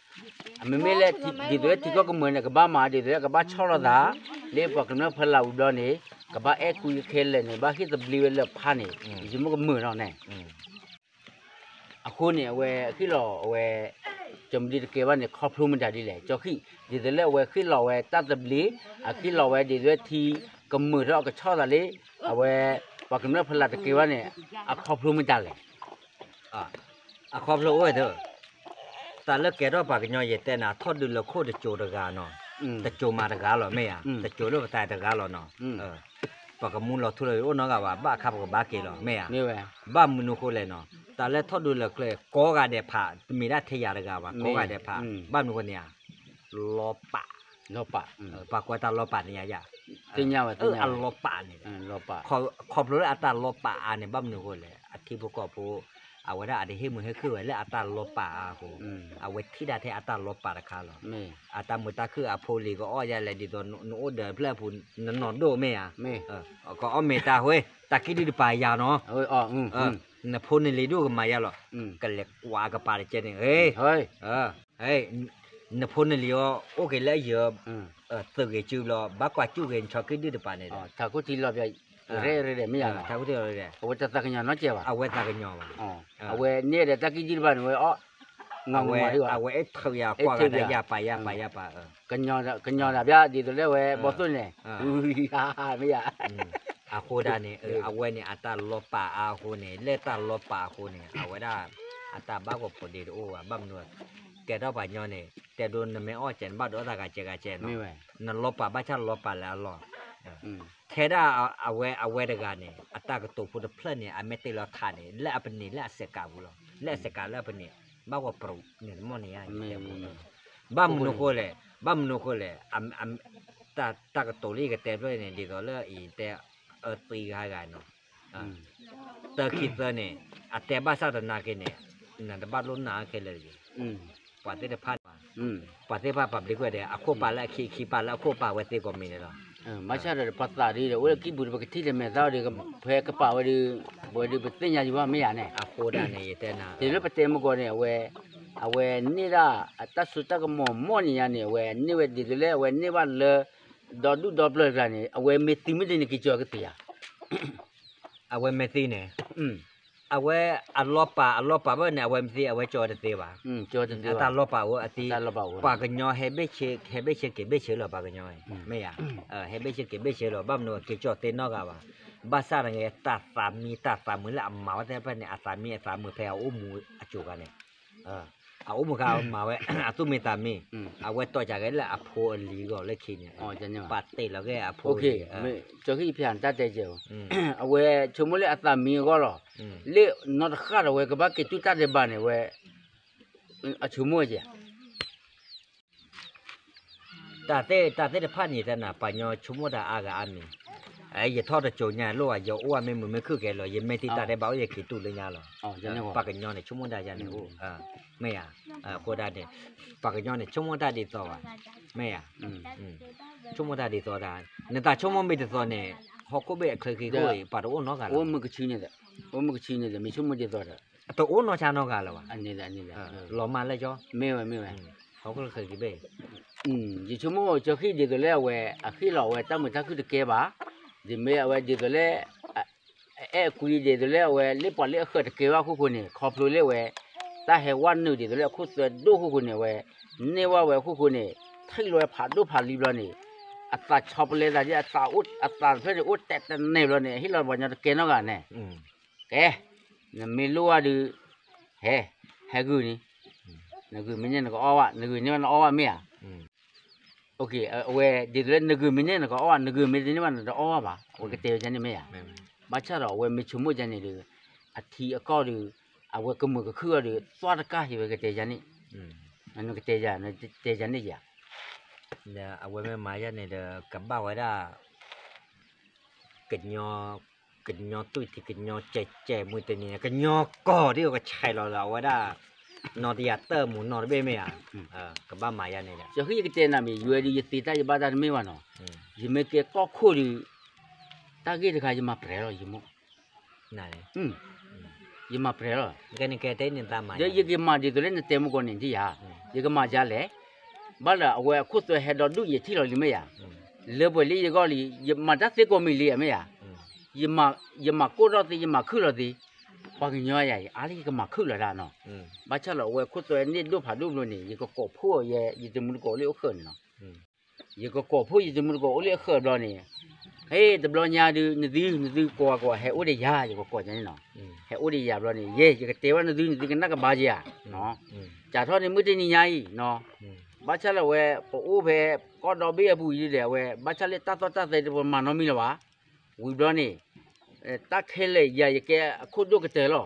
အမ့မ့ၢ်လၢ ဒ်သိးလၢထံကီၢ်ကမုာ်န့ၣ် ကဘၣ်မၤ ဒ်သိးလၢကဘၣ်ဆီၣ်လီၤသး, လၢပှၤကမျၢၢ်ဖီလာ်ဝံၤဘျီန့ၣ်, ကဘၣ်အဲၣ်ကွံခဲလၢာ်န့ၣ် ဘၣ်ဟ့ၣ်သဘျ့ဝဲလၢဖးန့ၣ်, ယမ့ၢ်ကမုာ်ထီၣ်န့ၣ် အဃိန့ၣ် အဝဲအဟ့ၣ်လီၤအဝဲ, ကၠီမဒံတကဲဘၣ်န့ၣ် ခီဖျိမတၤဒ်လဲၣ်, ကၠီခံ, ဒ်သိးလၢအဝဲဟ့ၣ်လီၤဝဲတၢ်သဘျ့, အဟ့ၣ်လီၤဝဲဒ်သိးလၢထံကမုာ်ထီၣ်အကဆီၣ်သးလၢ, အဝဲ, ပှၤကမျၢၢ်ဖီလာ်တကဲဘၣ်န့ၣ်, အခီဖျိမတၤလဲၣ်. အခီဖျိအိၣ်ဝဲသၢ, တၢ်လၢကဲထီၣ်ပှၤကညီယတဲနၤ ထီၣ်ဒုးလၢခိၣ်တစိၤတဂၤနီၤ, တစိၤမးတဂၤလီၤမ့ၢ်ဧါ, တစိၤလၢပသးတဂၤလီၤနီၤ. ပကမူလီၤထူလီၤယိာ်အိၣ်နီတဂၤဘၣ်, ဘၣ်အခါပကဘၣ်က့ၤလီၤ မ့ၢ်ဧါ. ဘၣ်မနုၤဃိလဲၣ်နီၤ, တၢ်လၢထီၣ်ဒုးလၢကျဲ ကိးဂၤဒဲးဖး, တမ့ၢ်ဒၣ်ထဲယၤတဂၤဘၣ်, ကိးဂၤဒဲးဖး, ဘၣ်မနုၤဃိန့ၣ်ဧါ, လီၤပာ်, ပှၤကွဲးတၢ်လီၤပာ်န့ၣ်ယါ, အလီၤပာ်န့ၣ်, ခီဖျိလၢအတၢ်လီၤပာ်အါန့ၣ် ဘၣ်မနုၤဃိလဲၣ်, အထံဖိကီၢ်ဖိ အဝဲဒၣ်အတဟ့ၣ်မုာ်ဟ့ၣ်ခုၣ်ဝဲလၢအတၢ်လီၤပာ်အါအဃိ, အဝဲထံၣ်ဒၣ်ထဲအတၢ်လီၤပာ်တခါလီၤ. အတၢ်မုာ်တၢ်ခုၣ်အဖိလံၤကအီၣ်ယါလဲၣ် ဒ်သိးနအိၣ်ဒီးဖျၢၣ်အပူၤ နနီၢ်ဒိၣ်မ့ၢ်ဧါ, ကအီၣ်မ့ၤတၢ်ဃ့, တၢ်ကံၣ်ဒုၣ်တပၤယၤနီၤ, နဖိနလံၤဒိၣ်ကမၤယါလီၤ, ကလဲၤကွၢ်ကပၤတကဲန့ၣ်, နဖိနလံၤအီၤ အိၣ်က့ၤလၢအယၢၤ, သုးဂ့ၤစုဘျီ ဘၣ်ကွၢ်စူၣ်က့ၤနဆီကံၣ်ဒုၣ်တပၤန့ၣ်ဒီး, ထးခိၣ်ထံလီၤပျၢၤ, ရဲရဲဒဲးမ့ၢ်ယါလီၤ, ထးခိၣ်ထံလီၤရဲဒဲး, အဝဲတသးကညီၤနီတစဲးဘၣ်, အဝဲသးကညီၤဘၣ်, အဝဲန့ၣ်ဒီးတၢ်ကံၣ်ဒုၣ်တပၤန့ၣ်ဝဲအီၣ်, အဝဲအဲၣ်ထုးယၤကွၢ်ဂၤဒၣ်ယၤပာ်ယၤပာ်ယၤပာ်, ကညီၤတၢ်ဘၣ်ဒ်သိးလၢဝဲဘီသိၣ်န့ၣ်, မ့ၢ်ယါ အဃိဒၣ်န့ၣ် အဝဲန့ၣ်အတၢ်လီၤပာ်အါအဃိန့ၣ် လၢတၢ်လီၤပာ်အဃိန့ၣ် အဝဲဒၣ် အတၢ်ဘၣ်ဂီၤဖိးဒ့တအိၣ်ဘၣ် ဘၣ်မနုၤ, ကဲထီၣ်ပှၤညီန့ၣ် တဲဒိနမ့ၢ်အီၣ်စဲးန့ၣ် ဘၣ်ဒိအသးဂၤစဲးဂၤစဲးနီၤ, နလီၤပာ်ဘၣ်ဆၣ်လီၤပာ်လၢအလီၢ်, ထဲဒၣ်အဝဲအဝဲတဂၤန့ၣ် အတၢ်ကတိၤဖိတဖျၢၣ်န့ၣ် အမ့ၢ်တ့ၢ်လီၤထးန့ၣ် လၢအပန့ၢ်လၢအစဲးကးပူၤလီၤ, လၢအစဲးကးလၢအပန့ၢ် ဘၣ်ဂီၤပြူးန့ၣ်တမီၢ်န့ၣ်ယါ ဘၣ်မနုၤဃိလဲၣ်, ဘၣ်မနုၤဃိလဲၣ်, တၢ်ကတိၤလၢယကတဲဖျၢၣ်န့ၣ် ဒ်သိးလၢအံၤတဲ, အၢသံဂၤဂၤနီၤ, တၢ်ခံသၢန့ၣ် အတဲဘၣ်ဆၣ်သနာ်က့န့ၣ် နတဘၣ်လိၣ်နာ်ခဲလၢာ်တဂ့ၤ, ပှၤသ့ၣ်တဖၣ်န့ၣ်, ပှၤသ့ၣ်တဖၣ်ပာ်ဘျ့းကွဲၢ်ဒီး အခိၣ်ပာ်လၢအခံခံပာ်လၢအခိၣ်ပာ်ဝဲသ့ကိးမံၤန့ၣ်လီၤ, ဘၣ်ဆၣ်ဒီးပသးဒ်ဒီး အိၣ်လၢကံၢ်ပူၤဒီး ပကထံၣ်တမဲာ်သၣ်ဒီး ဖဲကပာ်ဝဲဒီး, ဝဲဒီးပသ့ၣ်ညါယံၤဘၣ်မ့ၢ်ယါန့ၣ်, အဃိဒၣ်န့ၣ် ယတဲနၤ ဒ်လၢပတဲမုၢ်ကီၢ်န့ၣ် အဝဲ အဝဲန့ၢ်ဒၣ် အတၢ်စိတၢ်ကမီၤမီၢ်န့ၣ်ညါန့ၣ် အဝဲန့ၢ်ဝဲဒ်သိးလၢအဝဲန့ၢ်ဘၣ်လၢ ဒီဒူၣ်ဒီပျၢၢ်တကျါန့ၣ် အဝဲမ့ၢ်သံမ့ၢ်တန့ၣ် က့ၤကၠီကသ့ဧါ. အဝဲမ့ၢ်သံန့ၣ် အဝဲအလီၤပာ်အလီၤပာ်ဘၣ်န့ၣ် အဝဲမ့ၢ်သံ အဝဲကၠီတသ့ဘၣ်. အတၢ်လီၤပာ်အိၣ်အသံ ပှၤကညီဟဲဘ့ၣ်ဆ့ ဟဲဘ့ၣ်ဆ့က့ၤဘ့ၣ်ဆ့လီၤ ပှၤကညီ မ့ၢ်ဧါ. ဟဲဘ့ၣ်ဆ့က့ၤဘ့ၣ်ဆ့လီၤ ဘၣ်မနုၤက့ၤကၠီသ့နီတဂၤဘၣ်. ဘၣ်ဆၣ်တဂ့ၤ တၢ်သးမံ တၢ်သးမုာ်လၢအမၤဝဲသ့ၣ်တဖၣ်န့ၣ် အသးမံအသးမုာ်ဖဲအအိၣ်မူအကိၤခါန့ၣ် အအိၣ်မူခါမၤဝဲ အသူၣ်မံသးမံ အဝဲတီၢ်က့ၤလၢအဖိအလံၤအဂီၢ်လၢခံန့ၣ် ပာ်တ့ၢ်လီၤက့ၤအဖိအလံၤ ကၠီခံဖၠၣ်တၢ်တဲကဲဧိၤ အဝဲဆိကမိၣ်လၢအသးမံအဂီၢ်လီၤ. လၢနီတဃၣ်ဒီးဝဲကဘၣ်က့ၤတူၢ်တၢ်ဒဲးဘးန့ၣ် ဝဲ အဆိကမိၣ်ကဲ တၢ်သ့ၣ်တဖၣ်န့ၣ် တနၤ ပှၤကညီဆိကမိၣ်တၢ်အါဂၤအါမံၤ ယထီၣ်တစိၤညါလိၣ်ဧါ ယအိၣ်အမ့ၢ်မုာ်မ့ၢ်ခုၣ်ကဲလီၤ ယမ့ၢ်တံၢ်တၢ်ဒဲးဘးအိၣ် ယက့ၤတူၢ်လၢညါလီၤ. ပှၤကညီန့ၣ် ဆိကမိၣ်တၢ်ယါန့ၣ်အိၣ် မ့ၢ်ဧါ. အဃိဒၣ်န့ၣ် ပှၤကညီန့ၣ် ဆိကမိၣ်တၢ်ဒ်သိးဘၣ် မ့ၢ်ဧါ. ဆိကမိၣ်တၢ်ဒ်သိးတၢ် နတၢ်ဆိကမိၣ်မ့ၢ်ဒ်သိးန့ၣ် ဟီၣ်ခိၣ်ဘ့ၣ်အချၢခံကအိၣ်အံၤ ပှၤတအိၣ်နီတဂၤလၢၤဘၣ်. အိၣ်မုာ်ကဆံန့ၣ် အိၣ်မုာ်ကဆံန့ၣ် မ့ၢ်ဆိကမိၣ်ဒ်သိးဒီး တအိၣ်နီတဂၤလၢၤဘၣ်. လီၤမၢ်လၢကၠီ မ့ၢ်ဝဲ မ့ၢ်ဝဲ ဟီၣ်ခိၣ်ချၢခံဘ့ၣ် ယဆိကမိၣ်ကၠီခံဒ်သိးလၢအဝဲ အဟ့ၣ်လီၤအဝဲတၢ်မုာ်တၢ်ခုၣ်တကဲဘၣ်. ဒ်မ့ၢ်အဝဲဒ်သိးလၢ အအဲၣ်အကွံဒ်သိးလၢအဝဲ လၢပှၤလၢအဃၢၤတကဲဘၣ်အဃိဃိန့ၣ် ခီဖျိလၢအဝဲ တၢ်ဟဲဝဲနုာ်ဒ်သိးလၢအခိၣ်သၢဒိၣ်အဃိဃိန့ၣ် အဝဲ န့ၢ်ဝဲဝဲအဃိဃိန့ၣ် ထံၣ်လီၤဝဲဖးဒိၣ်ဖးလံၤဘျီန့ၣ် အသးဆီပလဲသးဒ် အသးတဖျၢၣ်န့ၣ် အိၣ်တဲာ်တနဲၣ်ဘျီန့ၣ် ဟ့ၣ်လီၤပှၤကညီတကဲနီတဂၤန့ၣ် ကဲ နမ့ၢ်လိၣ်ဘၣ်ဒီး ဟဲ ဟဲဂုာ်န့ၣ် နဂုာ်မ့ၢ်န့ၢ်နကအီၣ်ဘၣ် နဂုာ်န့ၢ်ဘၣ်နအီၣ်ဘၣ်မ့ၢ်ဧါ. အဝဲဒ်သိးလၢနဂုာ်မ့ၢ်န့ၢ်နကအီၣ်ဘၣ် နဂုာ်မ့ၢ်တန့ၢ်ဘၣ်နတအီၣ်ဘၣ်ဘၣ် အဝဲကတဲဝဲဒ်န့ၣ်မ့ၢ်ဧါ. ဘၣ်ဆၣ်ဒီးအဝဲမ့ၢ်ဆိကမိၣ်ဒ်န့ၣ်ဒီး အထံအကီၢ်ဒီး အဝဲကမုာ်ကခုၣ်အီၤဒီး သွၣ်တကၢ်ဟ့ၣ်ဝဲကတဲယၤန့ၣ် နကတဲယၤ နတဲယၤန့ၣ်ယၤ အဝဲမ့ၢ်မၤယၤန့ၣ်ဒီး ကဘၣ်ဝဲဒၣ် ကညီ ကညီသွံၣ်ထံ ကညီကဲးကဲးမုၢ်တနံၤန့ၣ် ကညီကီၢ်ဒ်အကဆဲးလီၤလၢအဝဲဒၣ် နီၢ်တယၤတၢ်မူနီၢ်တဘ့ၣ်မ့ၢ်ဧါ. ကဘၣ်မၤယၤန့ၣ်ဒီး ယဃ့ယကတဲနၤမ့ၢ် ယဝဲဒုးယသ့တၢ်ယဘၣ်တၢ်တမ့ၢ်ဘၣ်နီၤ. ယမ့ၢ်ကဲကီၢ်ခိၣ်ဒီး တၢ်ဂ့ၢ်တခါယမၤပြဲးလီၤ ယမိၢ် ယမၤပြဲးလီၤ ဒီးယကမၤဒ်သိးလၢနတဲမုၢ်ကီၢ်န့ၣ်ဒ်ယၤ ယကမၤယၤလဲၣ်. ဘၣ်လၢအဝဲအခိၣ်သွဲဟဲဒီဒူၣ်ယထံၣ်လီၤလံမ့ၢ်ယၤ လၢပှဲၤလံယဂီၢ်လံ ယမၤတၢ်သ့ကိးမံၤလံမ့ၢ်ယၤ ယမၤကိၢ်ထီၣ်သ့ ယမၤခုၣ်လီၤသ့ ပှၤကညီယၤအံၤ အါလၢယကမၤခုၣ်လီၤဒၣ်နီၤ. ဘၣ်ဆၣ်လီၤအဝဲအခိၣ်သွဲန့ၢ်ဒိၣ်ဖးဒိၣ်ဘျီန့ၣ် ယကကိးဖှိၣ်အီၤယဲ ယတမုၢ်တကိးအိၣ်လၢအဃၢၤန့ၣ်နီၤ. ယကကိးဖှိၣ်ယတမုၢ်တကိးအိၣ်လၢအဃၢၤဘျီန့ၣ် ဟဲ တဘျီညါဒုး နသု နသုကိးဂၤကိးဂၤ ဟဲအိၣ်ဒီးယၤ ယကကိးယၤန့ၣ်နီၤ. ဟဲအိၣ်ဒီးယၤဘျီန့ၣ် ယဲ ယကတဲဘၣ်နသု နသုကနၣ်ကဘၣ်ယၤ စးထီၣ်န့ၣ်မုၢ်တနံၤညါအံၤ ဘၣ်ဆၣ်လၢအဝဲ ပအိၣ်ဖဲကီၢ်ဒီဘ့ၣ်အပူၤအံၤဒ်လဲၣ် အဝဲ ဘၣ်ဆၣ်လၢတၢ်သီၣ်တၢ်သဲတပမၤနီတမံၤလၢၤဘၣ်. ဝံၤဘျီန့ၣ် တၢ်ခဲလၢာ်ယၤယကဲအခိၣ်ဒိၣ်ကတၢၢ်လီၤ.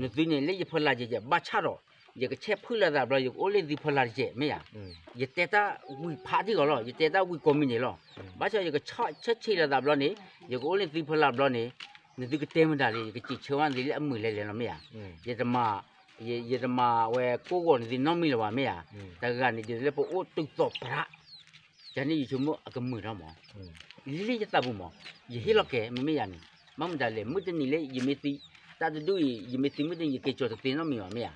နသုန့ၣ်လၢယဖီလာ်ကဲးကဲး ဘၣ်ဆၣ်ဒီး ယကဆဲးဖုၣ်လီၤသးဘျီ ယကအိၣ်လၢသုဖီလာ်တကဲးမ့ၢ်ယၤ. ယတဲတၢ်ဝံၤဖးဒံၣ်ဂီၤလီၤ ယတဲတၢ်ဝံၤကိးမံၤဒဲးလီၤ. ဘၣ်ဆၣ်ယကဆဲးဆံးလီၤသးဘျီန့ၣ် ယကအိၣ်လၢသုဖီလာ်ဘျီန့ၣ် နသုကတဲမတၤလဲၣ် ယကစံးဆၢဝဲနသုလၢအမုာ်လဲၤလဲၤလီၤမ့ၢ်ဧါ. ယတမၤ ယတမၤဝဲကိးဂီၤနသုနီတမံၤလၢၤဘၣ်မ့ၢ်ဧါ. တဂၤန့ၣ်ဒ်သိးလၢပအိၣ်တုၤသိးပြး ယၤန့ၣ်ယဆိကမိၣ်အကမုာ်ထီၣ်မး လံလံယသးပူၤမး ယဟ့ၣ်လီၤကဲ မ့မ့ၢ်ယၤန့ၣ် ဘၣ်မတၤလဲၣ် မုၢ်တနံၤလၢယမ့ၢ်သံ တၢ်တဒူၣ်အံၤ ယမ့ၢ်သံမုၢ်တနံၤ ယက့ၤကၠီၤတသ့နီတမံၤဘၣ်မ့ၢ်ဧါ.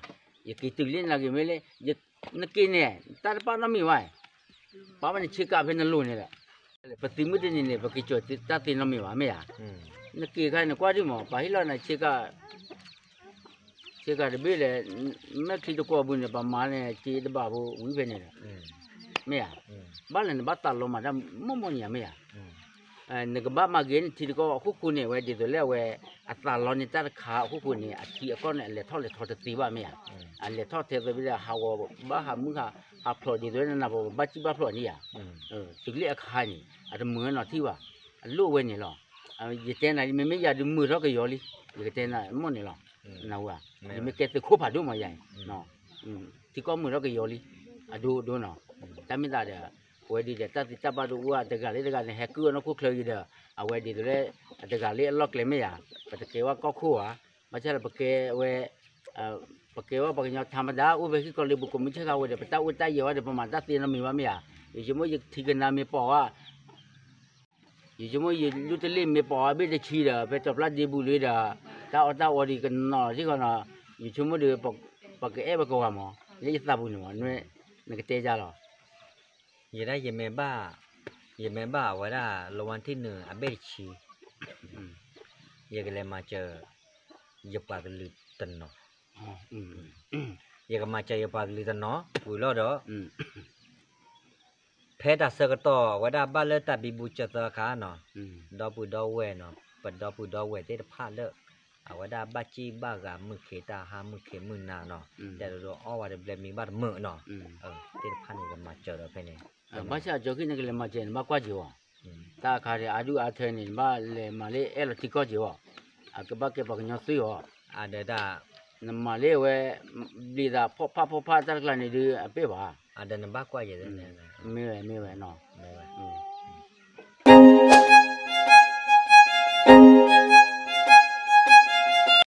ယက့ၤတုၤလၢနဂ့ၤမ့ၢ်လၢ နက့ၤန့ၣ် တၢ်တပာ်နီတမံၤဘၣ် ပာ်ဘၣ်နဆ့ကၤဖဲနလိၤန့ၣ်လီၤ. ပသံမုၢ်တနံၤန့ၣ် ပက့ၤကၠီၤတၢ်သ့နီတမံၤဘၣ်မ့ၢ်ဧါ. နက့ၤခါန့ၣ်ကွၢ်ဒံးမး ပှၤဟ့ၣ်လီၤနဆ့ကၤ ဆ့ကၤတဘ့ၣ်လဲၣ် မဲာ်ချံတကွီၢ်ပူၤန့ၣ် ပမၤန့ၣ် စ့တဘၣ်ဖိဝံၤဖဲန့ၣ်ဒီး မ့ၢ်ဧါ. ဘၣ်လဲၣ်နဘၣ်သးလီၤမၤတၢ်မိၢ်မိၢ်န့ၣ်ဧါမ့ၢ်ဧါ. နကဘၣ်မၤဂ့ၤနထံတကီၢ်အခိၣ်ဃိန့ၣ် အဝဲဒ်သိးလၢအဝဲ အသးလီန့ၢ်တၢ်တခါအခိၣ်ဃိန့ၣ် အထံအကီၢ်န့ၣ် အလဲၤထီၣ်လဲၤထီတသ့ဘၣ်မ့ၢ်ဧါ. အလဲၤထီၣ်ထဲသိးဘၣ်ဒီး ဟးဂီၤဘၣ်ဟးမုၢ်ဟး ဟးဖျိးဒ်သိးလၢနနၢ်ပၢၢ်ဘၣ်စံၣ်ဘၣ်ဖျိးန့ၣ်ဧါ. တုၤလၢအခါန့ၣ် အတမုာ်ဝဲနီၤထံၣ်ဘၣ် အလိၣ်ဝဲန့ၣ်လီၤ. ယတဲနၤ မ့မ့ၢ်ယၤဒုးမုာ်ထီၣ်ကယီၤလံ ယကတဲနၤမိၢ်န့ၣ်လီၤ. နဝဲ ယမ့ၢ်ကဲသုးခိၣ်ဖးဒိၣ်မးယၤအံၤ ထံကီၢ်မုာ်ထီၣ်ကယီၤလံ အဒိဒိနီၤ. တၢ်မ့ၢ်သးဒီး အဝဲဒ်ဒီး တၢ်သ့တၢ်ဘၣ်ဒိအိၣ်အတဂၤလၢတဂၤန့ၣ် ဟဲကုၢ်အီၤနီၢ်ခိၣ်ချၢအံၤဒီး အဝဲဒ်သိးလၢ အတဂၤလၢအလီၢ်ကျဲမ့ၢ်ယၤ ပတကဲဝဲကီၢ်ခိၣ်ဧါ. ဘၣ်ဆၣ်ဒီးပကဲဝဲ ပကဲဝဲပှၤကညီထါမတၤ အိၣ်ဖဲဟံၣ်ကီၢ်လၢပကိးမုၢ်ဆ့ၣ်ခါဝဲဒီး ပတၢ်အိၣ်တၢ်ယဲၤဝဲဒီး ပမၤတၢ်သ့နီတမံၤဘၣ်မ့ၢ်ဧါ. ယဆိကမိၣ်ယထံကနါမ့ၢ်ပိာ်ဝဲ ယဆိကမိၣ်ယလုၢ်တလ့ၢ်မ့ၢ်ပိာ်ဝဲဘ့ၣ်တဆံဒီး ဖဲတီၤပျၢ်ဒ့ပူၤလံဒီး တၢ်အီၣ်တၢ်အီဒ်ကနီၤလီၤထံဃီနီၤ, ယဆိကမိၣ်ဒီး ပကအဲၣ်ဝဲကဝၤမး, လၢယသးပူၤန့ၣ်မး, နကတဲယၤလီၤ. ယဲဒၣ်ယမ့ၢ်ဘၣ်, ယမ့ၢ်ဘၣ်အဝဲဒၣ် လီဝါထံၣ်နုာ်အဘ့ၣ်တဆံ, ယကလဲၤမၤစၢၤ ယပှၤကလုာ်တနီၤ, ယကမၤစၢၤယပှၤကလုာ်တနီၤ ဝံၤလီၤဒီး ဖဲတၢ်ဆၢကတီၢ် အဝဲဒၣ်ဘၣ်လၢတၢ်ဘံဘူစၢၤသၢအခါနီၤ, ဒီပုၢ်ဒီဝဲၢ်နီၤ, ပဒီပုၢ်ဒီဝဲၢ်သ့ၣ်တဖၣ်လၢ အဝဲဒၣ်ဘၣ်စံၣ်ဘၣ်ဂၤ မုၢ်ခ့တၢ်ဟါ မုၢ်ခ့မုၢ်နၤနီၤ, တဲဒိးအီၣ်ဝဲတဘျဲမံဘၣ်တမုာ်နီၤ, သ့ၣ်တဖၣ်န့ၣ် ယကမၤစၢၤဒီးဖဲန့ၣ်, ဘၣ်ဆၣ်အကၠီခံ နကလဲၤမၤစၢၤန့ၣ် နဘၣ်ကွၢ်က့ၤအီၤ, တၢ်အခါဒီး အါဒူၣ်အါထၢန့ၣ် နဘၣ်လဲၤမၤလၢအဲၣ်လီၤထံကီၢ်က့ၤအီၤ, အကဘၣ်ကဲပှၤကညီသုအီၤ, အဒၣ် နမၤလၢအဝဲ ဘျံးသးဖီၣ်ဖးဖီၣ်ဖးတၢ်တကျါန့ၣ်ဒုး အပ့ၢ်ဘၣ်, အဒၣ်နဘၣ်ကွၢ်ယဲ, မ့ၢ်ဝဲ မ့ၢ်ဝဲနီၤ, မ့ၢ်ဝဲ